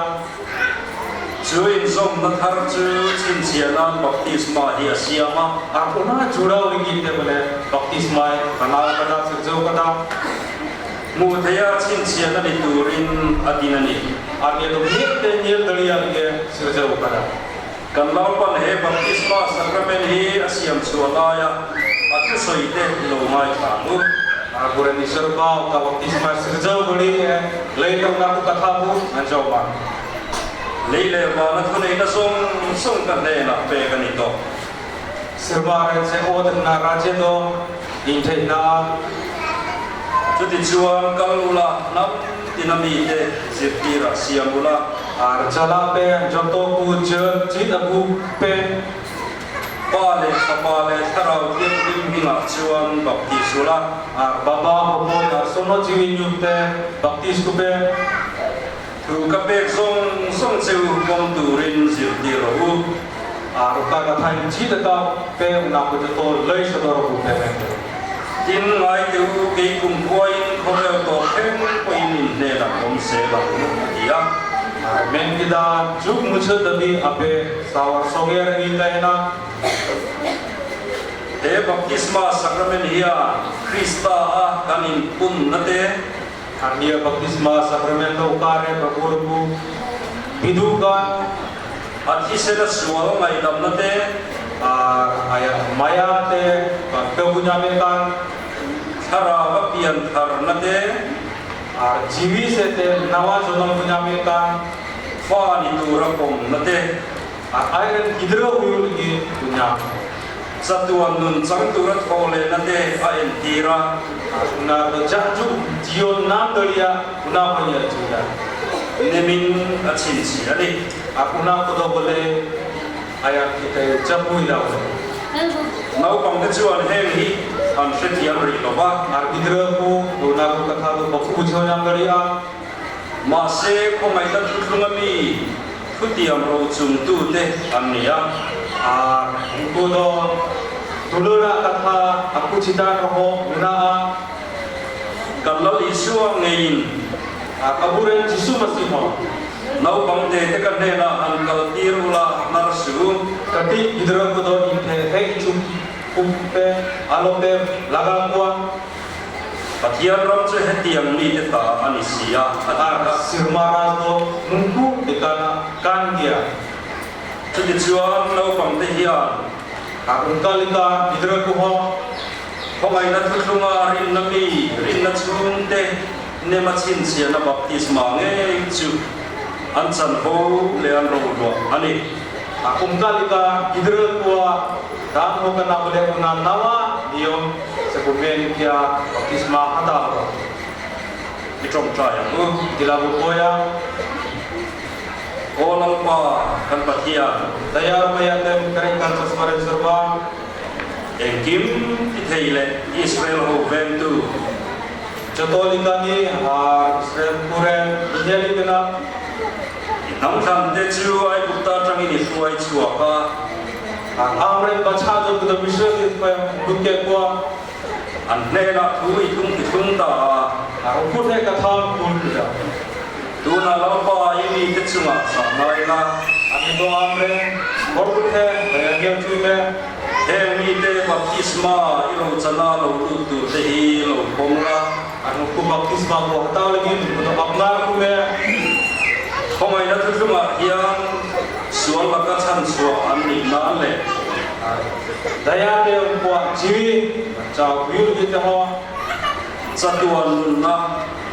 Chu inzawmna thar chu chhinchhiah nan baptisma hi a siam a. Ar una juda ligi te bole baptisma e bana kada sirjau kada. Hmuh theiha chhinchhiahna ni turin a din a ni. Ar nge do nge te niel dalia nge sirjau kada. Kan Lalpan he baptisma sacrament hi a siam chhuah laia a thusawi te lo ngaithla ang u. Ar Buren Isar Bau ka baptisma sirjau gari e lei lo na ku katha bu an jau ma. Lei leh vana thuneihna zawng zawng ka hnenah pek a ni tawh. Sirma ren se aw na raje do in theih na. Chutichuan kal ula hnam tina mite zirtirah siam ula. Ar chala pe joto ku che chin a bu pe. Pa leh Fapa leh Thlarau Thianghlim hmingah chuan baptis ula. Ar baba hawpawn ar sono chiwi nyup te baptis ku pe. Thu ka pek zawng zawng cheu pawm turin zirtir rawh u. Ar oka katha in cheat ata pe una ko joto lei sodor ku pe mente. Tin ngai teh u, kei kumkhuain khawvel tawp thleng pawhin in hnenah awm zel ang, a ti a. Ar men kida juk muchhut dadi ape sawar songe rengi tahena. He baptisma sacrament hian Krista a kan inpunna te. Ania baptisma sacrament lo kare Prabhu Pu Bidukan. A thisena sual ngaihdamna te. Aya maya te Prabhu nyamekan. Thlarau a pian tharna te. Ar jivi se te nawa jonam nyamekan. Fa ni tura pawmna te. Ar airen gidra huyul gi punya. Chatuan nun chang tura thaw lehna te a entir a. Una do jaju jion nam dalia una honya chuda. Nimin a chhinchhiah a ni. Ar una ko do bole aya kite chapui la bole. Naupangte chuan heng hi an hrethiam rih lo va. Ar gidra ku una ko katha do bakhu bujho nyam dalia. Mahse, khawngaihna thuthlung ami thutiam rochungtute an ni a. Ar unku do dulura katha aku chitan roho mena a. Kan Lal Isua ngeiin. Ar aburen Jisu Masih ho. Naupang te te ka hnenah han kal tir ula hnar su. Kati gidra ku do in the hei chu kum pe alo pe laga kua. Pathian ram chu hetiang mite ta a ni si a, a ti Ar kha. sirma raj do nungku tikana kan gia. Chutichuan naupang te hian. Ar ungka lika gidra ku ho. Khawngaihna thuthlunga rinna mi, rinna chhungte nema chhinchhiahna baptisma ngei chu an chanvo leh an roluah a ni. Ar ungka lika gidra kua dan ho kana bole una nawa niyom se ku men kia baptisma hata ho. I tawngtai ang u. Dilabu pawia. Aw Lalpa kan Pathian. Daya maya tem kare kan sasmaren serba. Engkim ti thei leh Israel ho vengtu. Jatolika ni ar Israel kuren India kena. I hnam thlan te chu Aigupta atangin i hruai chhuak a. Ar Amren bacha jo kuda Misra ti payam dukke kua. An hnenah thu i tung i thlung ta a. Ar ukhut he katham kul kida. Tunah Lalpa i mite chungah zah ngai la. Ani to Amren Horut he Dayaniel chui me. Heng mite baptisma i rochana lo lut tur te hi lo pawm la. Ar nukku baptisma ko hataw lagin kuda apnar ku me. Khawngaihna thuthlungah hian sual laka chhanchhuah an nih nan leh. Daya te ungkuah chiwi chau huyul gi te ho. Chatuan nunna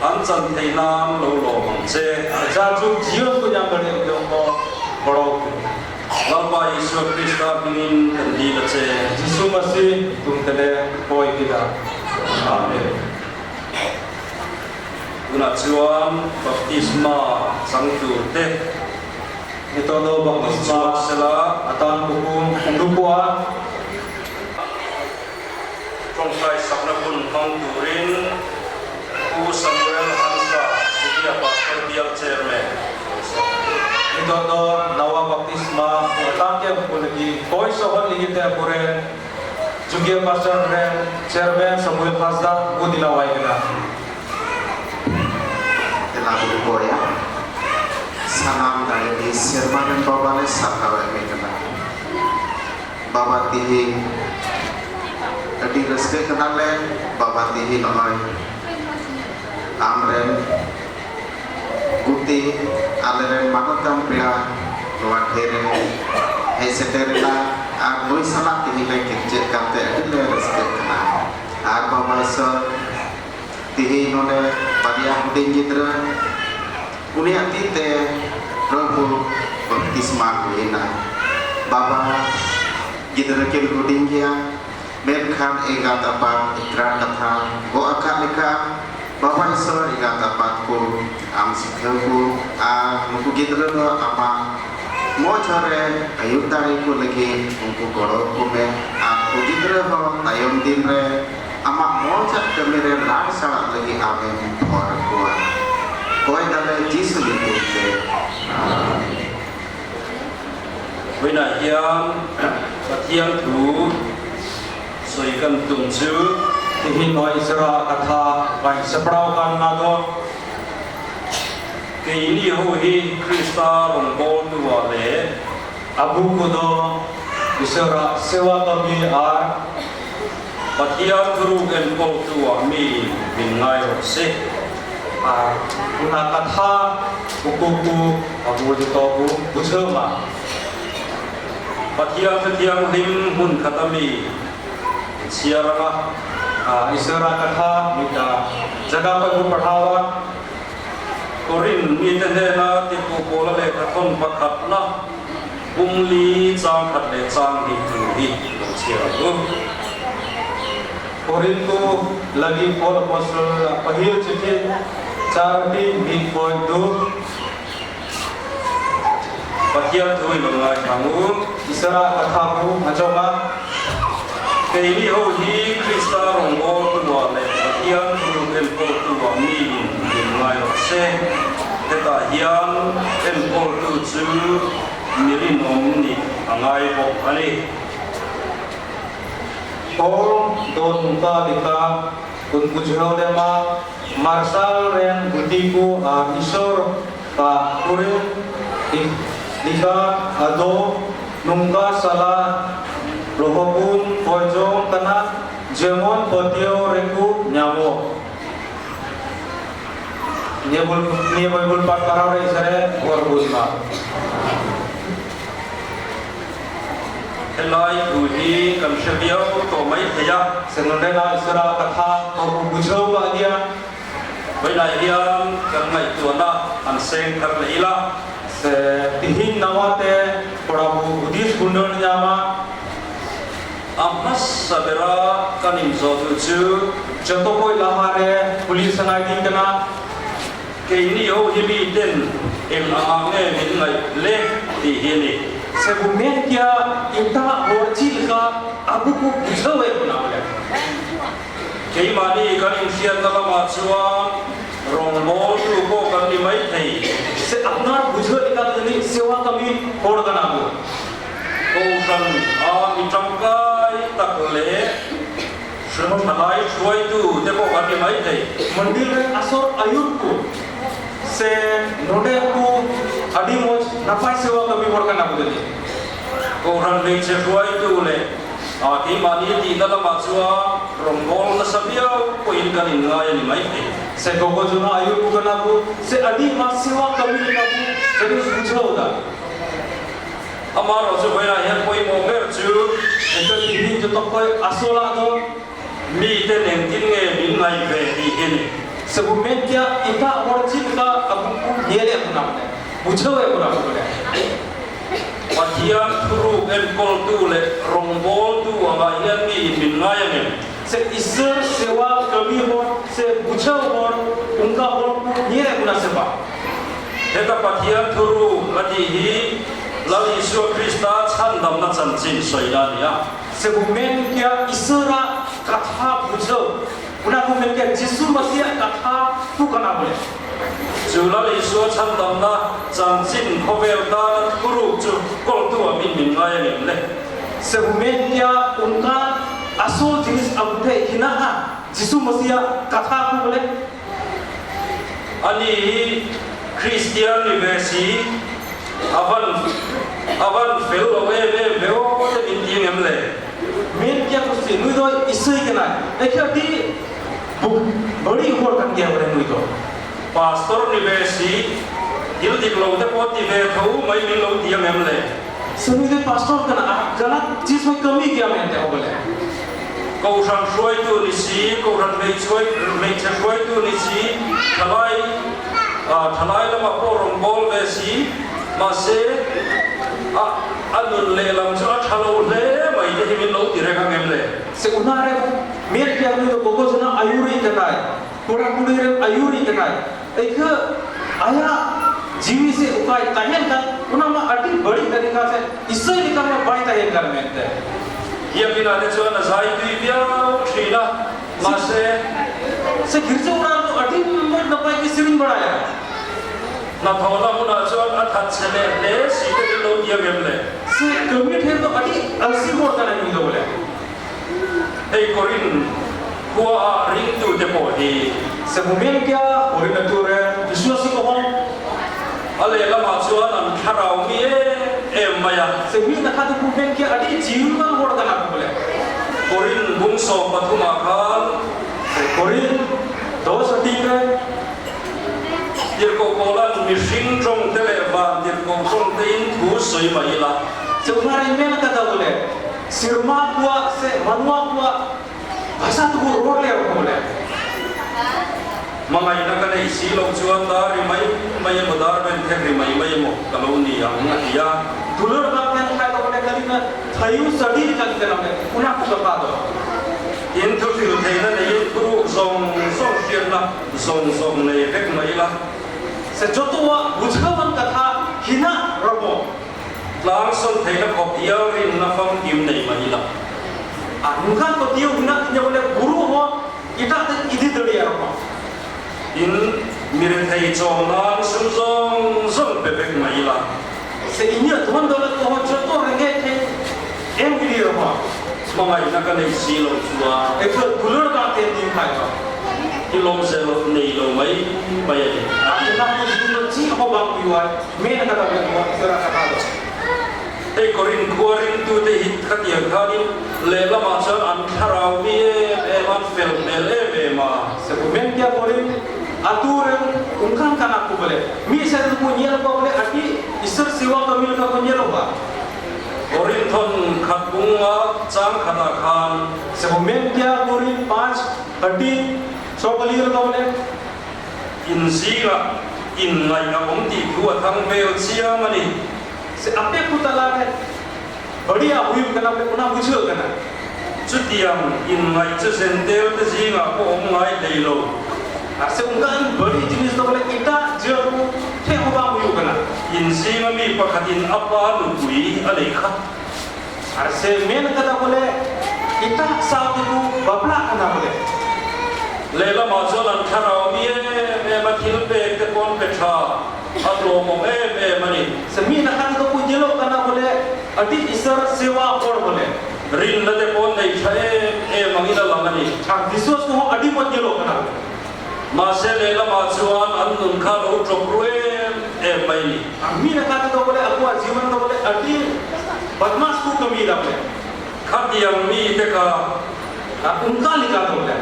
an chan theih nan lo lawm ang che. Cha chu jion ku nyam dali ung ho boro ku. Lalpa Isua Krista hmingin kan dil a che. Jisu Masih tum tele pawi kida. Amen. Tunah chuan baptisma chang tur te Nitodo rawn baptisma chhuak sela. Atan kukum undukua. Tawngtai sakna hun hmang turin Pu Samuel Hansa, Judea Pastor Bial Chairman, rawn sawm a ni. Nitodo nawa baptisma atan ke kuligi koi sohon ligite puren Judea Pastor ren Chairman Samuel Hasda gudila waigena. Tela bu koya sanam dare di serma ren baba le sarhaw eme kana baba tihi adi raska kana le baba tihi noy am ren guti ale ren manotam pera noa there hej seterena ar nui salak tihi le kechet kante adi le raska kana ar baba isor tihi nonde barya huding gidra uniak ti te Prabhu baptisma huina baba gidra kin huding gya menkhan engat apat ikrar katha go akat leka baba isor engat apat ko am sikhau ko ar nuku gidra do ama moj re ayur dare ko lagi unku goro ko me ar ko gidra ho tayom din re amak moj kami re lar salat lagi amem hor ko koi dale Jisu nyitum te. Vawiinah hian Pathian thu sawi kan tum chu. Tihin aw Israel katha vain saprau kan na dawn. Keini ho hi Krista rawngbawltu ah leh. Abu ko do Israel sewa kami ar. Pathian thuruk enkawltu ah mi min ngai rawh se. Ar una katha uku ku abu di to ku buchheu ma. Pathian thu thianghlim hmun khat a mi chhiar anga. Isara katha mita jaga pa bu padhawa. Korin mite hnena tipu pawla lehkha thawn pakhatna pum li chang khat leh chang hnih tur hi lo chhiar ang u. Korintu lagi Paul Apostle pahil chithi charati hnih point du. Pathian thu i lo ngaithla ang u. Isara katha bu hachawma. Keini ho hi Krista rawngbawltu-ah leh Pathian thu enkawltu-ah mi in min ngai rawh se. Hetah hian enkawltu chu mi rinawm nih a ngai bawk a ni. Paul dawt nungka lika kun bujheu lema marsal reng guti ku a Isor ka kurin lika ado nungka sala lohobun kojong kana jemon potio reku nyamo. Niya Bible पाठ कराव रे isare gor bun ma. Helai thu hi kan hre viau tawh mai thei a. Senundena isara katha ko bujhau ba dia. Vawilah hian kan ngaihtuahna an seng thar leh ila. Se tihin nawa te pawrabu Buddhist bundon nyama. A hmasa bera kan inzawh duh chu. Joto pawi laha re police angai ding kana. Keini ho hi mi ten eng anga nge min ngaih le tih hi a ni. Se bu men kia inta hor chi leka abu ku bujhau e buna bole. Keimahni kan inhriatna lamah chuan rawngbawltu pawh kan ni mai thei. Se apnar bujhau leka ni sewa kami hor kana bu. Kohhran a mi tangkai tak leh thalai hruaitu te pawh kan ni mai thei. Mandir re asor ayur ku se node ku adi moj napai sewa kami hor kana bu ni. Kohhran hmeichhe hruaitu leh keimahni tihna lamah chuan rawngbâwl nasa viau pawhin kan inngai a ni mai thei. Se gogo juna ayur ku kana bu se adi ma sewa kami kana bu janus bujhau da. Amaherawhchu vawilah hian pawimawh ber chu. Eka tihin chu tawk hawi asola do. Mite engtin nge min ngaih ve tih hi a ni. Sabu men kia ita hor chin ka abu ku niel e kunam le bujhau e kunam bole. Pathian thuruk enkawltu leh rawngbawltu angah hian mi in min ngai ang em? Se Isar sewa kami hor se bujhau hor ungka hor ku niel e kuna seba. Heta Pathian thuruk a tih hi Lal Isua Krista chhandamna chanchin sawina a ni a. Se bu men kia Isara katha bujhau una bu men kia Jisu Masiah katha tu kana bole. Chu Lal Isua chhandamna chanchin khawvel tana thuruk chu kawltu ah min min ngai ang em le? Se bu men kia unka asol jinis abu the hinaha Jisu Masiah katha ku bole. Ani hi Kristian ni ve si, a van a van fel lo em em ve aw te min ti ang em le? Men kia ku si nui doi isui ke nai e khia di buk bari hor kan kia bore nui do. Pastor ni ve si, thil dik lo te pawh ti ve tho mai min lo ti ang em le? Se nui doi pastor kana a galat chis hoi kami kia men te ho bole. Kohhran hruaitu ni si, Kohhran hmeichhe hruaitu ni si, thalai thalai lamah pawh rawn bawl ve si, mahse a a nun lehlam chu a tha lo hle mai te hi min lo ti reng ang em le? Se una rem mer piak nu gogo jona ayuri kanai kora kuri rem ayuri kanai eikha aya jiwi se ukai tahen kan una ma adi bari tarika se isai lika ma bai tahen kan mente. Biakina te chuan a zai tui viau thin a, mahse. Se girja una nu adi moj napai ki sirin badaya. Hnathawhna hmunah chuan a that chhe leh hle si te min lo ti ang em le? Se kami then do adi alsi hor kana ni do bole. Hei Korin khua a ringtu te pawh hi. Se mumen kia Korin atu re vishwasi ko hong. A lehlamah chuan an thlarau mi em em mai a. Se mi na kha tu mumen kia adi jiwan hor kana ko bole. Korin bung 13 ah khan. Se Korin 2 re. Tirhkoh Paula'n mihring tawng te leh van tirhkoh tawng te in thu sawi mai ila. Se unara in men ka ta bole. Sirma kua se manua kua bhasa tu ku ror le ko bole. Hmangaihna ka neih si loh chuan dar ri mai mai emaw dar ben thek ri mai mai emaw ka lo ni ang a ti a. Dular bang ten khai to bole kalina thayu sadi kan te lam le una ku ka pa do. Tin thu hrilh theihna neiin thuruk zawng zawng hriatna zawng zawng nei vek mai ila. Se jotoa bujhawan katha hina ramo. Tlang sawn theihna khawp hial rinna famkim nei mai ila. A nungkhan patiu hina inya bole guru ho ita te idi dali a ramo. Tin, mi rethei chawm nan sum zawng zawng pe vek mai ila. Se inya thon dawlat ko ho joto renge thei em idi ramo. Hmangaihna ka nei si loh chuan. Ekha dular bang te ding khai to. Hi lawmzel nei lo mai mai a ni. A ina ku zin lo chi ho bang pui wai me na ka ta bek mo isara ka ta lo. Hei Korin khua ringtute hi khatiang khanin lehlamah chuan an thlarau mi em em an fel hmel em em a. Sebumen kia Korin a turen ungkan kanak ku bole mi se tu ku nyel ko bole ati isar siwa ka mil ka ku nyel ba. Korin thawn khat bunga chang khatah khan. Sebumen kia Korin 5 ati 6 kalir ka bole. In zingah inngaih a awm tih thu a thang vel chiang a ni. Se ape ku tala re badia huyu kana bole una bujheu kana. Chutiang inngaih chu Zentel te zingah pawh awm ngai hlei lo. Ar se ungkan bari jinis do bole ita jeu ku the ho bang huyu kana. In zinga mi pakhatin a pa nupui a nei kha. Ar se men kata bole ita saute ku bapla kana bole. Lehlamah chuan an thlarau mi em em a thil pek te pawn pe tha a tlawmawm em em a ni. Se mi na khan to ku jelo kana bole adi isar sewa hor bole. Rinna te pawn nei tha em em angin a lang a ni. Ar viswas ko ho adi mot jelo kana bole. Mahse lehlamah chuan an nun kha lo ṭawp ru em em mai a ni. Ar mi na khan to bole akua jiwan to bole adi badmas ku kami da bole. Khatiang mi te kha. Ar ungka lika to bole.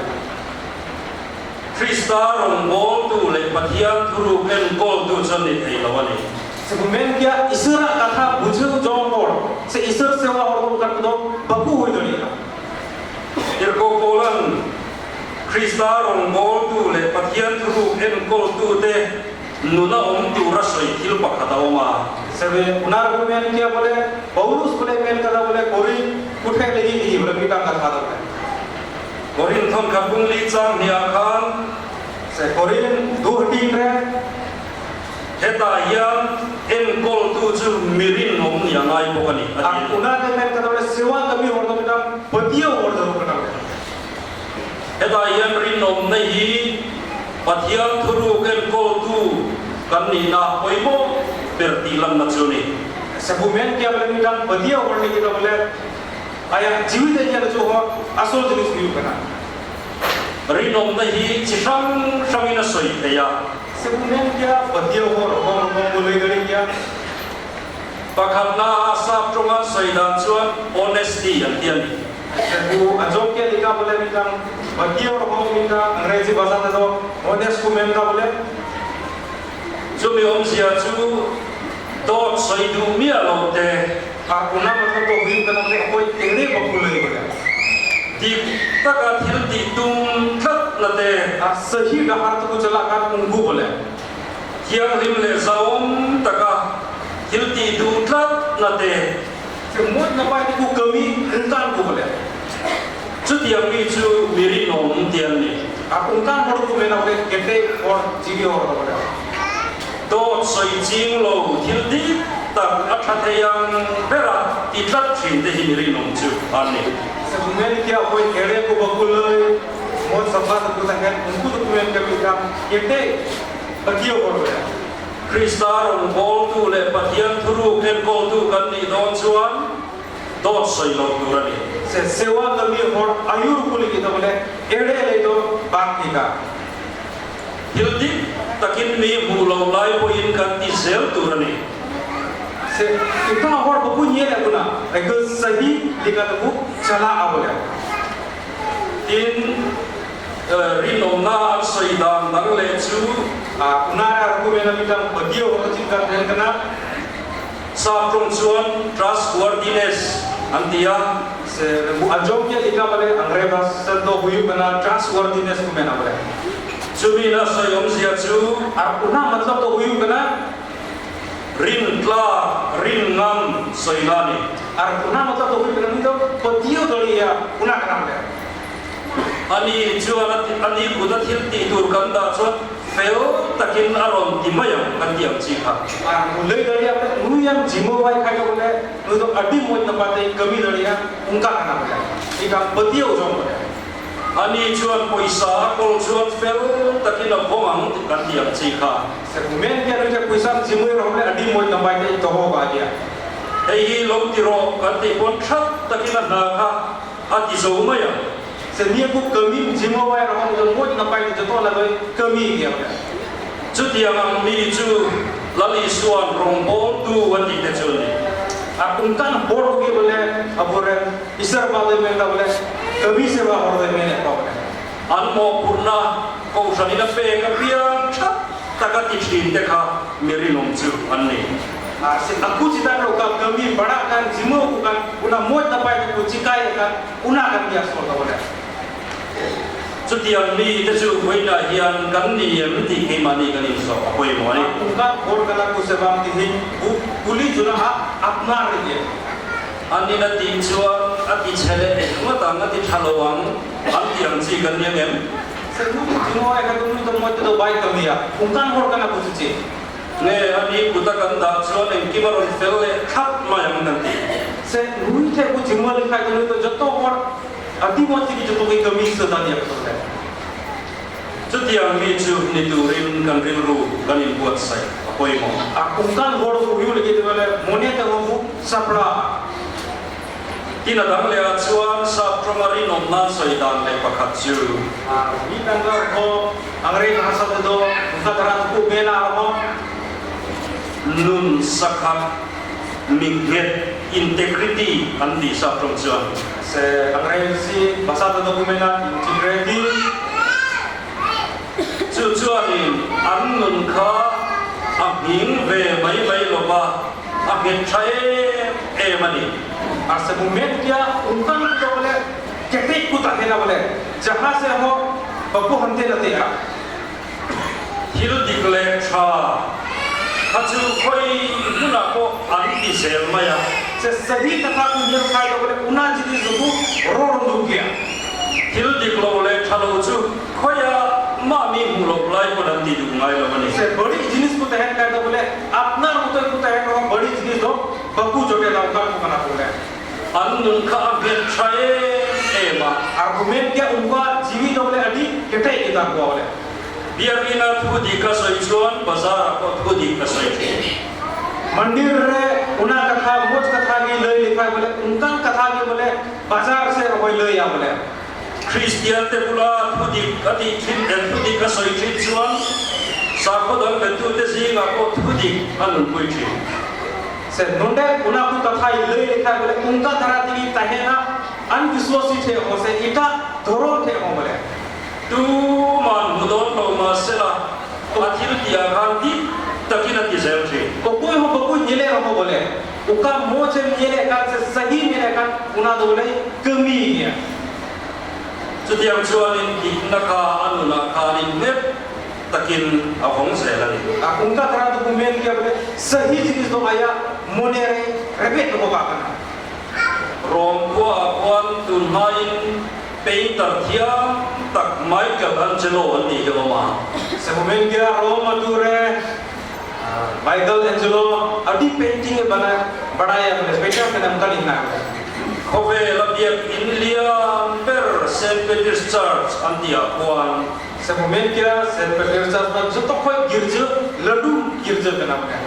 Krista rawngbawltu leh Pathian thuruk enkawltu chuan ni thei lo a ni. Se men kia isara katha bujheu jong hor se isar sewa hor do kan do baku hui do ni. Tirhkoh Paula'n Krista rawngbawltu leh Pathian thuruk enkawltu te nuna awm tura sawi thil pakhat a awm a. Se unar ko men kia bole Paulus bole men kata bole Korin kuthe legi hi bole mitang katha do bole. Korin thawnkhat bung li chang hniah khan. Se Korin 2 re. Hetah hian enkawltu chu mi rinawm nih a ngai bawk a ni, a ti. Una te men kata bole sewa kami hor do mitang patiya hor do kata bole. Hetah hian rinawmna hi Pathian thuruk enkawltu kan nihna pawimawh ber tih lanna chu a ni. Se bu men kia bole mitang patiya hor ni kita bole aya jiwit e hian chu ho asol jinis huyu kana. Rinawmna hi chi hrang hrangin a sawi thei a. Se bu men kia patiya hor hom hom bu lei dali kia. Pakhatna a sap tawnga sawi dan chuan honesty an ti a ni. Se bu anjom kia lika bole mitang patiya hor hom mitang Angrezi bhasa te do honest ku men ka bole. Chumi awmzia chu dawt sawi duh miah lo te. A una matlab to huyu kana bole akoi ere baku lei bole. Dik taka thil tih tum tlat na te. A sahi dahar tu ku chala kan ungku bole. Thianghlim leh zauawm taka thil tih duh tlat na te. Se mawt na pai te ku kami ungkan ku bole. Chutiang mi chu mi rinawm te an ni. A ungkan hor ku mena bole kete hor jivi hor ta bole. Dawt sawi ching lo thil dik tak a tha thei ang bera ti tlat thin te hi mi rinawm chu an ni. Se men kia koi ere ku bakul loi mot safa ta ku ta hen ungku tu men kami kam kete patiyo hor bole. Krista rawngbawltu leh Pathian thuruk enkawltu kan nih dawn chuan dawt sawi lo tur a ni. Se sewa kami hor ayur kuli kita bole ere lei do bang tika. Thil dik takin mi hmuh loh lai pawhin kan ti zel tur a ni. Se ita hor baku nye le guna eke sahi lika tu chala a bole. Tin, rinawmna an sawi dan dang leh chu. A unara rakumena mitang padio hor chinkan then kana. Sap tawng chuan trustworthiness an ti a. Se a jom ke lika bale angrez bhasa do huyu kana trustworthiness ku mena bale. Chumi na sawi awmzia chu. Ar una matlab do huyu kana. Rin tlak, rin ngam sawi na a ni. Ar una matlab do huyu kana ni do patio daliya una kana bale. Ani chuan a ni kut a thil tih tur kan dah chuan fel takin a rawn ti mai ang kan ti ang chi kha. Ar lei daria bole nuyam jimowai khai to bole nu do adi moj na pate kami daria ungka kana bole ika patiyo jom bole. Ani chuan pawisa a kawl chuan fel takin a vawng ang kan ti ang chi kha. Se men kia nu che pawisa jimoi ro bole adi moj na pai te to ho ba dia. Hei hi lo ti rawh kan tih pawn that takin a hna kha a ti zo mai ang. Se nia ku kami jimowai ro bole moj na pai te to la doi kami dia bole. Chutiang ang mi chu Lal Isua'n rawngbawltu a tih te chu a ni. A ungkan hor ge bole abore isar ba doi men da bole kami sewa hor doi men pa bole. An mawhphurhna kohhranin a pek apiang that taka ti thin te kha mi rinawm chu an ni. A se aku chitan ro ka kami bada kan jimo ku kan una moj na pai ku chikai kan una kan dia sol da bole. Chutiang mi te chu vawiinah hian kan ni em tih keimahni kan inzawh a pawimawh a ni. Ungkan hor kana ku sebam ti hi ku kuli chuna a apnar ri ge. An in a tih chuan a ti chhe leh ngawt ang, a ti tha lo ang, an ti ang chi kan ni ang em? Se nu ku jimo ai kha tu nu to moj te do bai kami a ungkan hor kana ku chu chi. Nge a ni kuta kan dah chuan engkim a rawn fel leh thlap mai ang kan ti. Se nui the ku jimo le khai tu nu to joto hor adi moj te ki joto ki kami sa da dia ko le. Chutiang mi chu ni turin kan rilru kan inbuatsaih a pawimawh. A ungkan hor ku hiu le ki te bale mone te ho ku sapra. Tin a dang leh ah chuan sap tawng a rinawm nan sawi dan leh pakhat chu. A mi dang lo ho Angrez bhasa te do ungka dhara tu ku mela ho. Nun sakhat mi nghet, integrity, an tih sap tawng chuan. Se Angrezi bhasa te do ku mela integrity. Chu chuanin an nun kha a nghing ve mai mai lo va, a nghet tha em em a ni. Ar se mu men kia ungkan ku do bole ketek ku tahena bole jaha se ho baku hante na te a. Thil dik leh tha kha chu khawi hmunah pawh an ti zel mai a. Se sahi katha ku nir khai do bole una jinis do ku ror nu kia. Thil dik lo leh tha lo chu khawia mahni hmuh loh lai pawn an ti duh ngai lo a ni. Se badi jinis ku tahen khai do bole apnar mutoi ku tahen ro badi jinis do baku jote da ungkan ku kana bole. An nun kha a nghet tha em em a. Argument kia ungka jiwi do bole adi ketai kita ku bole. Biakina thu dik a sawi chuan bazar ah pawh thu dik a sawi thin. Mandir re una katha moj katha gi lei likhai bole ungkan katha gi bole bazar se roi lei a bole. Kristian te bula thu dik a tih thin leh thu dik a sawi thin chuan sakhaw dang betute zingah pawh thu dik a nunpui thin. Se nonde una ku katha i lei likhai bole ungka dhara tigi tahena anbiswasi the ho se ita dhorom the ho bole. Tuman hmu dawn lo mah sela a thil tihah khan dik takin a ti zel thin. Kokoi ho bakui nyele ro ho bole uka moj em nyele kan se sahi mele kan una do bole kami nia. Chutiang chuanin dikna kha a nunah khanin nghet takin a vawng zel a ni. A ungka thara tu ku men kia bole sahi jinis do aya mone re rebet do ba kana. Rom khuaah khuan tun hmain painter thiam tak Michael Angelo an tih hi a awm a. Se ku men kia Rom a tu re Michael Angelo adi painting e bana badaya bole painter ke nam kali na bole. Khawvel a biak in lian ber Saint Peter's Church an tihah khuan. Se bo men kea Saint Peter Church na joto khoi girja ladu girja kana bole.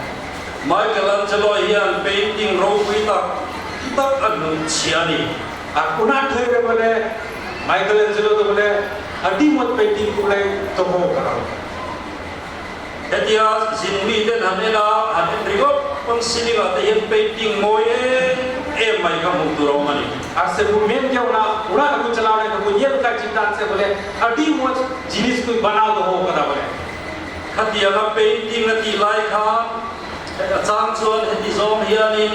Michelangelo hian painting ropui tak tak a hnutchhiah a ni. Ar una thai re bole Michelangelo do bole adi moj painting ko bole doho kana bole. Hetia zin miten han en a, han en ringawt pawn ceiling ah te hian painting mawi em em mai kha hmuh tur a awm a ni. Ar se bu men keu na ura ka ku chalaw le ka ku nyel ka chitan se bole adi moj jinis ku banaw doho kada bole. Khatianga painting a tih lai khan a chang chuan heti zawng hianin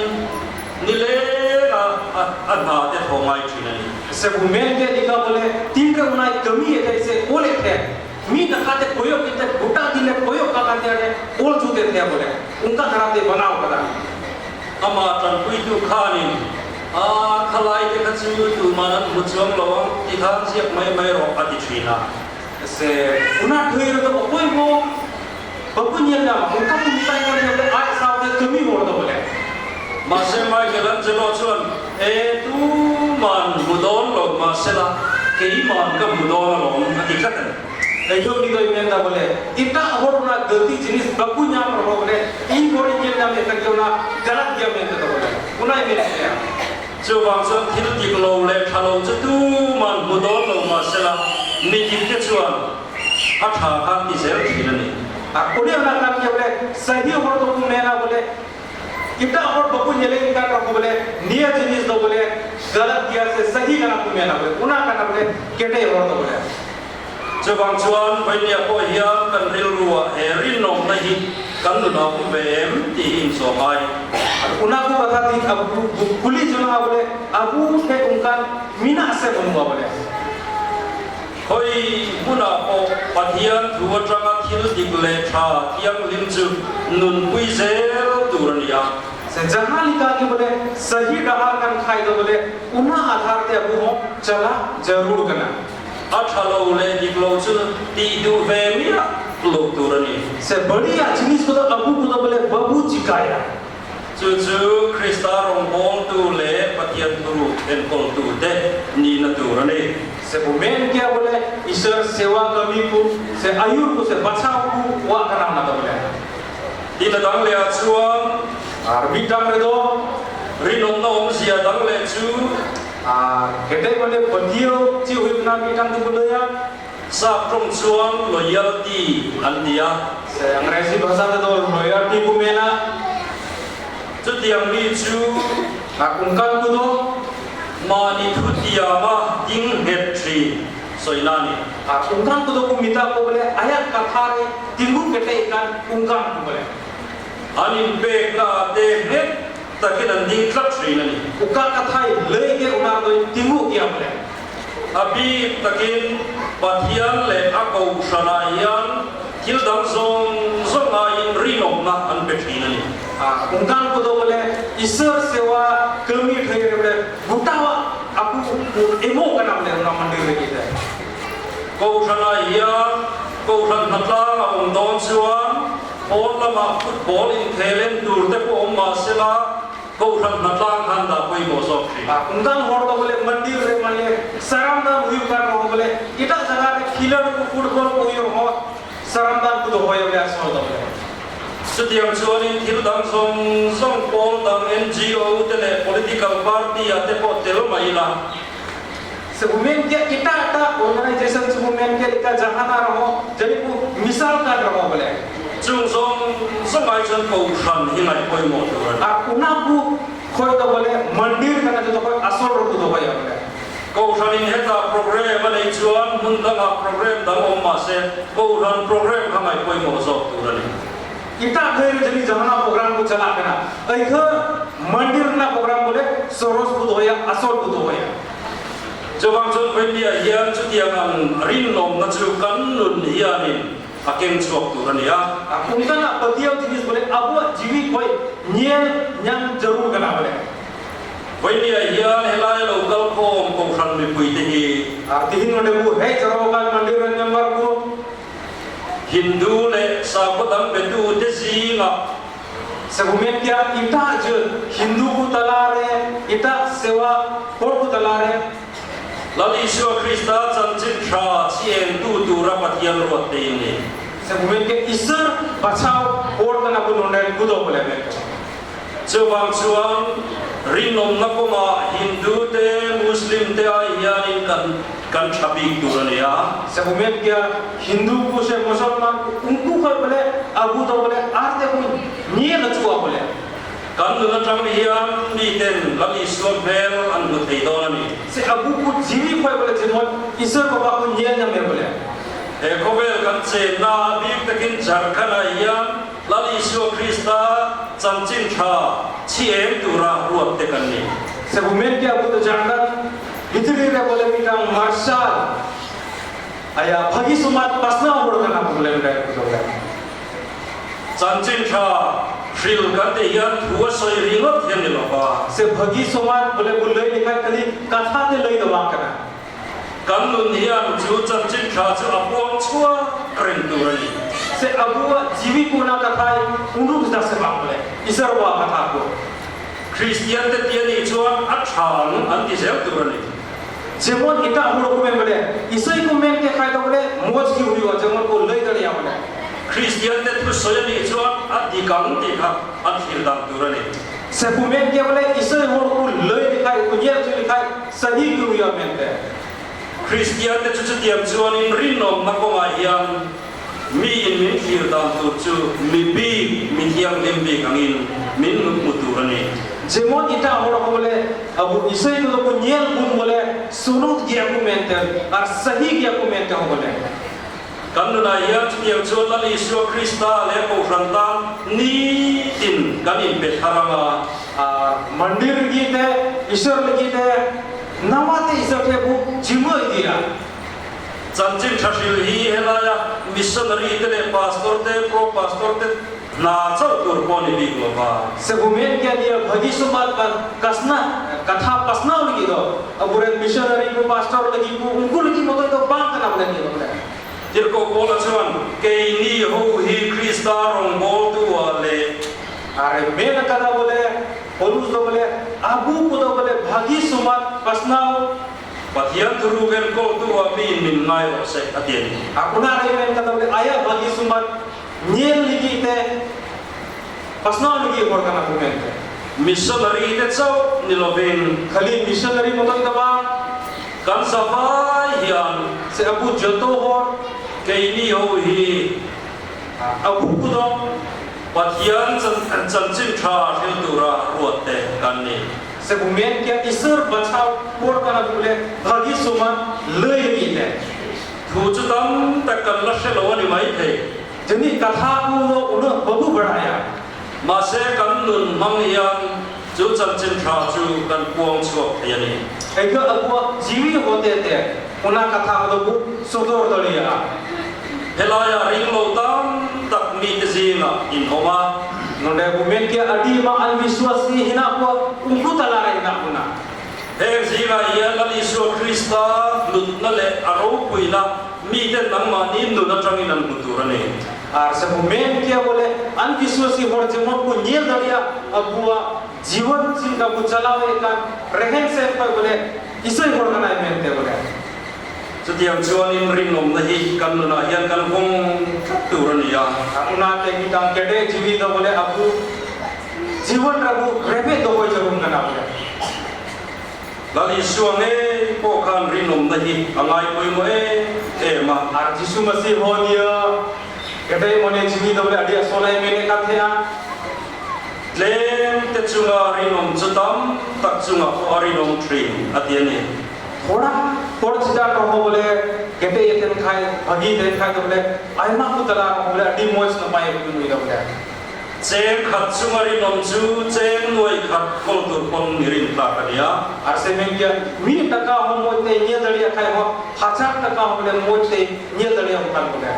nileng a a hna te thaw ngai thin a ni. Se bu men ke dika bole tin re unai kami e dai se ole the mi nakha te koyo ki te guta din le koyo ka ka te re ol chu te the bole unka dhara te banao kada. Amah tanpuitu khanin a khalai te kha chu tuman an hmu chuang lo ang ti khan ziak mai mai rawh a ti thin a. Se una thei ro to okoi ho bapu nyel na unka tu mitai ka ne ai sao te kami hor to bole. Mahse Michelangelo chuan e tuman hmu dawn lo mahsela keiman ka hmu dawn alawm a ti tlat a ni. Eiho ni doi men da bole ita hor una galti jinis bapu nyam ro bole i hor nyel na me ka una galat gya men ta bole una men ya. Chuvang chuan thil dik lo leh tha lo chu tuman hmu dawn lo mahsela mi dik te chuan a tha khan ti zel thin a ni. A kawleh na kan keu le sahi hor to ku mena bole ita hor baku nyele in kan ro bole niya jinis do bole galat gya se sahi kana ku mena bole una kana bole kete hor do bole. Chuvang chuan Vainia pawh hian kan rilruah he rinawmna hi kan nun a awm ve em tih hi insaw ngai. Una ku katha dik abu kuli chunga bole abu the ungkan mina se bunga bole. Khawi hmunah pawh Pathian thu atanga thil dik leh tha thianghlim chu nunpui zel tur a ni a. Se jaha lika ke bole sahi dahar kan khai do bole una aadhar te abu ho chala jarur kana. A tha lo leh dik lo chu tih duh ve miah lo tur a ni. Se badiya jinis ko do abu ko do bole babu chikaya. Chu chu Krista rawngbawltu leh Pathian thuru enkawltu te nihna tur a ni. Se bu men kia bole Isar sewa kami ku se ayur ku se bachao ku wa kana na do bole. Tin a dang leh ah chuan. Ar mi tang re do. Rinawmna awmzia dang leh chu. Ar ketei bole pathiau chi huip na mi tang chu bu lei a. Sap tawng chuan loyalty an ti a. Se Angrezi bhasa te do loyalty ku men a. Chutiang mi chu. Ar ungkan ku do. Mahni thutiama ding nghet thin sawina a ni. Ar ungkan ku do ku mita ko bole ayak katha re tingu ketei kan ungkan ku bole. An inpekna ah te nghet takin an ding tlat thin a ni. Uka kathai lei ke unar doi tingu kia bole. A bik takin Pathian leh a kohhranah hian thil dang zawng zawng aiin rinawmna an pe thin a ni. A ungkan ku do bole Isar sewa kami thei re bole gutawa aku ku emo kana bole una mandir re ki te. Kohhranah hian kohhran hnatlang a awm dawn chuan pawn lamah football inkhel en tur te pawh awm mah sela, Kohhran hnatlang khan dah pawimawh zawk thin. Ungkan hor to bole mandir re male saramdan huyu kan ro bole ita jaga re khilar ku football ku huyu ho saramdan ku do hoye bole asol to bole. Chutiang chuanin thil dang zawng zawng pawl dang NGO te leh political party ah te pawh tel mai ila. Se women ke ita ita organization chu women ke ita jahana ro ho jani ku misal kan ro ho bole. Chung zawng zawng ai chuan Kohhran hi ngaih pawimawh tur a ni. A una ku khoi to bole mandir kana chu to khoi asol ro ku do hoi a bole. Kohhranin hetah program a neih chuan hmun dangah program dang awm mah se Kohhran program kha ngaih pawimawh zawk tur a ni. Ita thei ri jani jahana program ku chala kana ai kha mandir na program bole soros ku do hoi a asol ku do hoi a. Chuvang chuan Vainliah hian chutiang ang rinawmna chu kan nun hianin a keng chhuak tur a ni a. A kum dangah Pathian jinis bole abuah jiwi khoi nyel nyang jarur kana bole. Vainliah hian helai lo kal khawm Kohhran mipuite hi. A tihin node bu hei charo kan mandir ran member ku. Hindu leh sakhaw dang betu te zingah. Sebumen kia ita je Hindu ku tala re ita sewa hor ku tala re. Lal Isua Krista chanchin tha chi engtu tura Pathian ruat te in ni. Se bumen ke isar bachao or kana bu nonde gudo bole men ke. Chuvang chuan rinawmna kawngah Hindu te, Muslim te ai hianin kan kan tha bik tur a ni a. Se bumen ke Hindu ku se Musalman ku ungku khoi bole abu do bole ar te ku nie la chua bole. Kan nun atang hian miten Lal Isua hmel an hmu thei dawn a ni. Se abu ku jiwi khoi bole jimon Isua baba ku nie nyam e bole. He khawvel kan chenna a bik takin Jharkhand-ah hian Lal Isua Krista chanchin tha chhi eng tura ruat te kan ni. Se bumen ke abu to Jharkhand bhitri re bole mitang marshal aya bhagi sumat pasna hor kana bole re ku bole. Chanchin tha hril kan tih hian thu a sawi ringawt hian ni lo va. Se bhagi sumat bole bu lei lekhai khali katha te lei dawang kana. Kan nun hian chu chanchin tha chu a puang chhuak reng tur a ni. Se abua jiwi kuna kathai unuk da se bang bole isar wa katha ko. Kristian te ti a nih chuan a tha ang an ti zel tur a ni. Jemon ita hur ku men bole isai ku men te khai do bole moj ki hui wa jemon ko lei daliya bole. Kristian te thu sawi a nih chuan a dik ang tih kha an thlir dan tur a ni. Se ku men ke bole isai hur ku lei likhai ku nyel chu likhai sahi ki hui wa men te. Kristian te chu chutiang chuanin rinawmna kawngah hian mi in min thlir dan tur chu mi bik, mi thianghlim bik angin min hmu tur a ni. Jemon ita hor ko bole abu isai ko ku nyel bun bole sunut gya ku men te ar sahi gya ku men te ho bole. Kan nunah hian chutiang chuan Lal Isua Krista leh Kohhran tan nitin kan inpe thar ang a. Mandir gi te Isar lagi te nawa te Isar te bu jima idia. Chanchin tha hril hi helaia missionary te leh pastor te, pro pastor te hna chauh tur pawh a ni bik lo va. Se bu men kia nia bhagi sumat kan kasna katha pasnau lagi do aburen missionary ku pastor lagi ku ungku lagi motoi do bang kana bole ni bole. Tirhkoh Paula chuan, Keini ho hi Krista rawngbawltu ah leh. Are men kada bole Paulus do bole abu ku do bole bhagi sumat pasnau. Pathian thuruk enkawltu ah miin min ngai rawh se a ti a ni. Akuna rei men kada bole aya bhagi sumat nyel ligi te pasnau ligi hor kana bu men te. Missionary te chauh ni lovin. Khali missionary motoi da bang. Kan zavai hian. Se abu joto hor. Keini ho hi. Abu ku do. Pathian chanchin tha hril tura ruat te kan ni. Se bu men kia isar bachau por kana bu le bhagi suman lei lagi te. Thu chu tam tak kan la hre lo a ni mai thei. Chuni katha ku lo una babu baraya. Mahse kan nun hmang hian chu chanchin tha chu kan puang chhuak thei a ni. Eka abua jiwi hote te una katha ku bu sodor dalia. Helaiah ring lo tam tak mite zingah in awm a. Nonde bu men kia adi ma anviswasi hina kua ungku tala re hina kuna. Heng zingah hian Lal Isua Krista hlutna leh a ropuina miten nangmahni nun atangin an hmu tur a ni. Ar se bu men kia bole anviswasi hor jemon ku nyel dalia abua jiwan chin ka bu chalaw e kan rehen sen koi bole isai hor kanai men te bole. Chutiang chuanin rinawmna hi kan nunah hian kan vawng tlat tur a ni a. Una te mitang kede jiwi do bole abu jiwan rabu rebe do hoi jarum kana bole. Lal Isua ngei pawh khan rinawmna hi a ngai pawimawh em em a. Ar Jisu Masih ho nia kede mone jiwi do bole adi asolai mene ka the a. Tlem te chunga rinawm chu tam tak chungah pawh a rinawm thin a ti a ni. Thoda hor chita ko ho bole kete yeten khai bhagi ten khai do bole aima ku tala ko bole adi moj na pai ku nui do bole. Cheng khat chunga rinawm chu cheng nuai khat kawl tur pawn ni rin tlak a ni a. Ar se men kia mi taka ho moj te nia dalia khai ho hachar taka ho bole moj te nia dalia ho kan bole.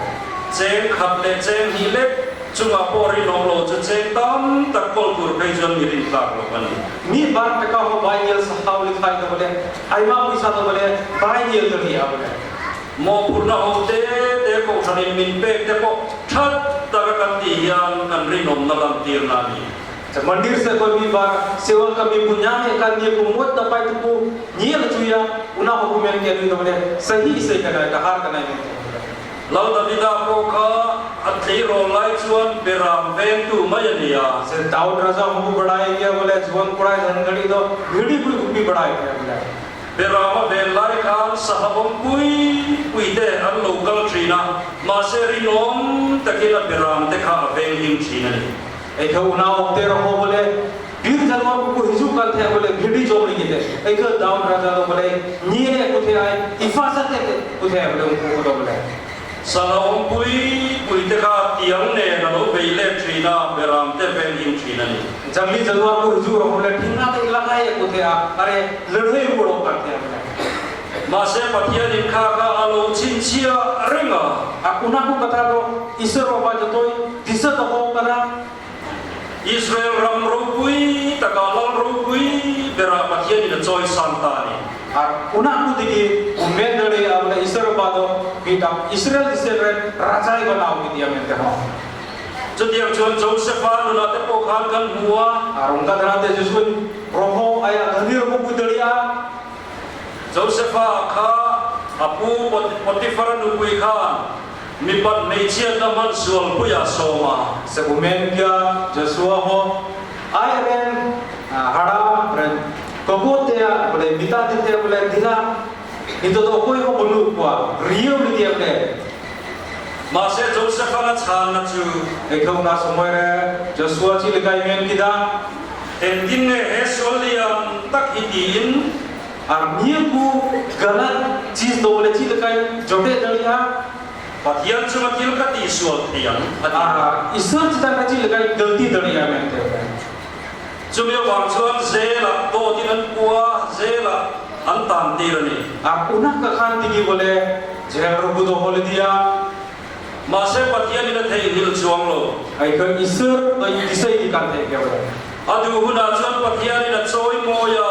Cheng khat leh cheng hnih lek chungah pawh rinawm lo chu cheng tam tak kawl tur phei chuan mi rin tlak lo a ni. Mi bar taka ho bai nial sahau li khai do bole aima puisa do bole bai nial dalia bole. Mawhphurhna ho te te kohhranin min pek te pawh that taka kan tih hian kan rinawmna lantirna a ni. मंदिर से कोई भी बार सेवा कमी को न्याय का निये को मोत नपाय तो निये लचुया उना को मेन के तो बोले सही से कना डहार कना में เราดาวิดาโปคาอัตลีโรไลชวนเบรามเวนตูมายเนีย से दाऊद राजा हमको बढ़ाया गया बोले जुआन कुड़ाए धनगड़ी तो भीड़ी कुड़ी कुपी बढ़ाया गया बोले เบรามเวนไลคานสหบงปุยปุยเตอันโลกัลทรีนามาเซรินอมตะกินเบรามเตคาเวนฮิมทรีนัน एक उना ओक्ते रहो बोले बीर जानवर को हिजू कर थे बोले भीड़ी जोम नहीं थे एक दाऊद राजा तो बोले निये कुथे आए हिफाजत कुथे आए बोले उनको तो बोले สลาอมปุยปุยเตคาเตียงเนนโลเบเลทรีนาเบรามเตเวนฮิมทรีนัน जंगली जानवर को हिजू रहो बोले ठिंगा तो इलाका है कुथे आ अरे लड़ाई बोलो करते हैं बोले มาเซปะเทียนินคาคาอาโลชินเชียเร่งอ่ะ उना को कथा तो ईश्वर बाबा जतोय दिशा तो हो करा อิสราเอลรำรูปุยตะกาลรูปุยเบราปะเทียนินจอยซันตานี और उना को दिगी उम्मीद दड़े अब ईश्वर बाबा बेटा इसराइल दिसे रे राजा ही बनाओ की दिया मेरे हो จุดเดียวชวนโจเซฟานุนาเตโปคานกันหัว और उनका धराते जिसको रोहो आया धनी रोहो बुदड़िया โจเซฟาคาอปูปฏิฟรนุปุยคานมีปัดเมเชียตมันส่วนปุยาโซมา से उमेन क्या जसुआ हो आए रेन हड़ा रेन कबोते बोले मिता दिते बोले दिला itu तो कोई हो बोलू कुआ रियो लिदिया बोले มาเซโจเซฟานะชานนะจู एक ना समय रे जसुआ ची लिखाई मेन किदा เอ็นดินเนเฮสวลียนตักอิดีน और निये को गलत चीज दो बोले ची लिखाई जोटे दड़िया ปะเทียนจุมาทิลกติส่วนเทียน और ईश्वर चिता का ची लिखाई गलती दड़िया में थे จุมีวังชวนเซละโตที่นั้นปัวเซละอันตามตีรนี่ और उना का खान दिगी बोले जेल रुकु तो बोले दिया มาเซปะเทียนนี่เทหิลจวงโล ऐ ईश्वर तो दिसई दिकान थे क्या बोले อดูหุนาชวนปะเทียนนี่จอยมอยา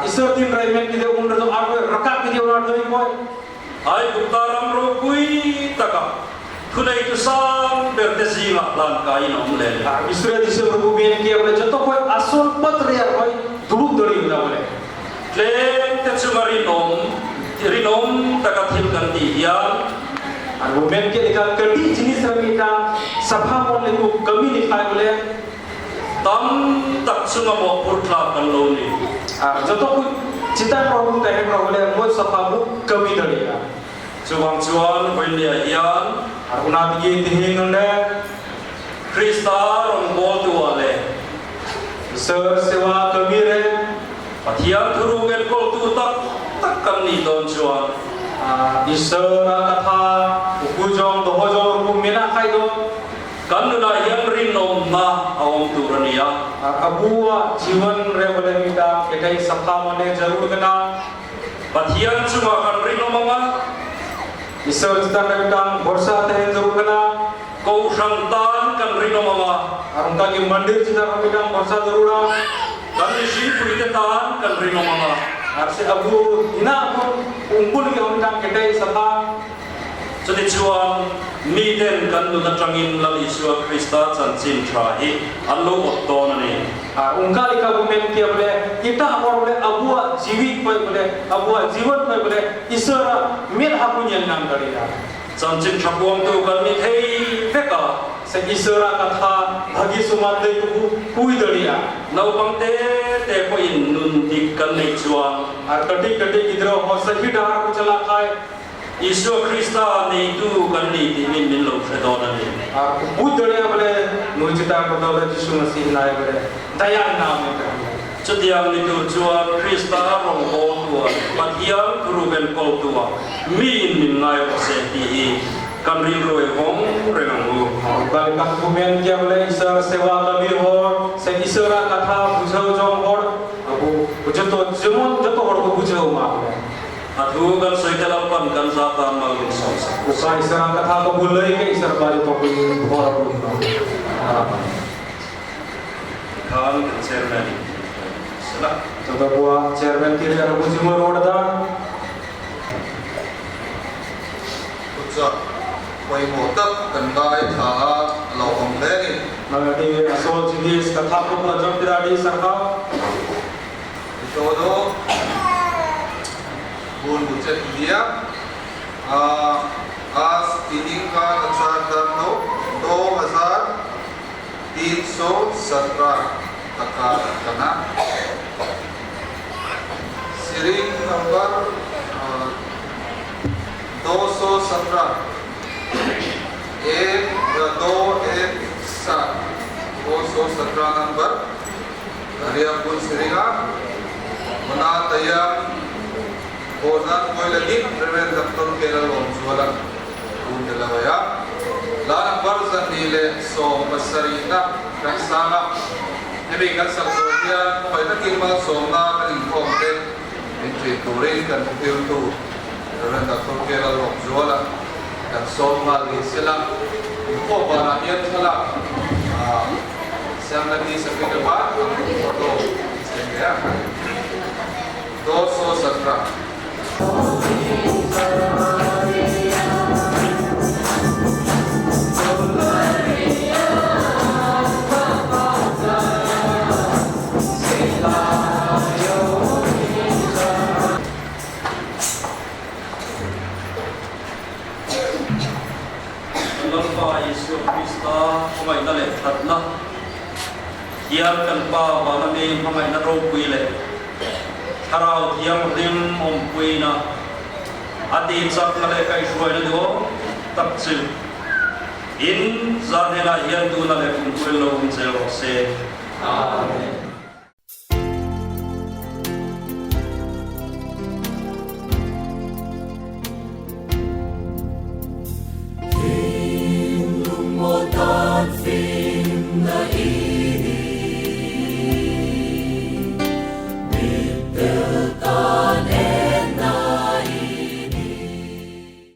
ईश्वर दिन रे मेन किदे उन रे तो are रकाब किदे उना दोई कोय ไอ้กุตารำโรกุยตะกะทุนไอตุสามเบรเตซีมาลานกายนอมเล ईश्वर दिसे प्रभु मेन के बोले जतो कोई असुर पत रे कोई दुरुक दड़ी उना बोले เลมเตจุมารินอมรินอมตะกะทิลกันตียาน और वो मेन के लिखा कटी जिनिस रमीटा सफा मोन को कमी लिखा बोले ตั้มตักสุงมอปุรทลากันโลนี่ और जतो कोई चिता प्रभु तहे प्रभु बोले मोज सफा मु कमी दड़िया จวังจวนไปเลียยาน और उना दिगे तिहिन नंडे คริสตารองบอลตัวเลย सर सेवा कमी रे ปะเทียนทุรุเงินกอลตูตักตักกันนี่ตอนจวน ईश्वर कथा उपुजों दोहोजों रुपु मेना खाई दो กันนุนายังรินอมนาเอาอมตูรนีย अबुआ जीवन रे बोले मिटा केटाई सफा मने जरूर कना ปะเทียนจุมากันรินอมมา ईश्वर चितान रे मिटा भरोसा तहेन जरूर कना กูสันตานกันรินอมมา और उनका की मंदिर चितान रे मिटा भरोसा जरूर กันนิชิปุยเตตานกันรินอมมา और से अबु हिना को उंगुल के हम केटाई सफा จุดจวนมีเด่นกันนุนจังอินลลิสัวคริสตาจันจินทราฮิอันโลอดตอนนี้ उनका लिखा वो मेन किया बोले इटा और बोले अबुआ जीवित कोई बोले अबुआ जीवन कोई बोले ईश्वर मेल हापुनियन नाम करेगा จันจินทรวงตูกันมีเทเฟกา से ईश्वर कथा भागी सुमाद दे को कुई दड़िया เราบังเตเตปอินนุนดิกันในจวน और कटी कटी गिद्रो हो सही डहार को चला खाए อิสุคริสตาในตูกันนี่ที่มินมินโลเฟดอนนี่ और बुद्ध दड़िया बोले नुचिता को दौलत यीशु मसीह नाय बोले दया नाम में จุดยังนี่ตัวจวนคริสตารองโบตัวปัทยังครูเป็นกอลตัวมีนมินนายเสตีกันรีรวยหงเรื่องงู बालिका कुमेन क्या बोले ईश्वर सेवा कमी हो से ईश्वर कथा बुझाओ जो और अब जतो जेमन जतो और को बुझाओ मा बोले อาทูกันสวยกันลำปันกันซาตานมาลุนสองสาม उका ईश्वर कथा को भूल के ईश्वर बारे तो कोई भोर बोल คานกันเชร์แมนสละ तो बुआ चेयरमैन के लिए रघु जी रोड दा จะไปหมดตักกันได้ถา lawmawm hle a ni. Adi asol jinis katha ko jam kida adi sarkar. Ito do bun bucet dia आज इनिंग का अनुसार दो 2317 टका करना shearing number 217 1 2 1 7 217 number Hariapun Siringa Muna tayang Bonan koy lagi Reverend Dr. Kelal Omzuala Un delawaya La number zanile som pasarina kan sanga Hemi kan sak zo hian pai takin mal som na kan inkhawm te min ṭin turin kan hmuhil tu Reverend Dr. Kelal Omzuala kan sawm nghal ni sela inkhawm banah hian thlalak Siamlati Sakritapa photo send गया 217 Lalpa Isua Krista hmangaihna leh thatna hian kan Pa vana mi hmangaihna ropui leh Thlarau Thianghlim awmpuina a tihchakna leh kaihhruaina duhawm tak chu in zan hnenah hian tuna leh kumpuil lo awm zel rawh se. Amen.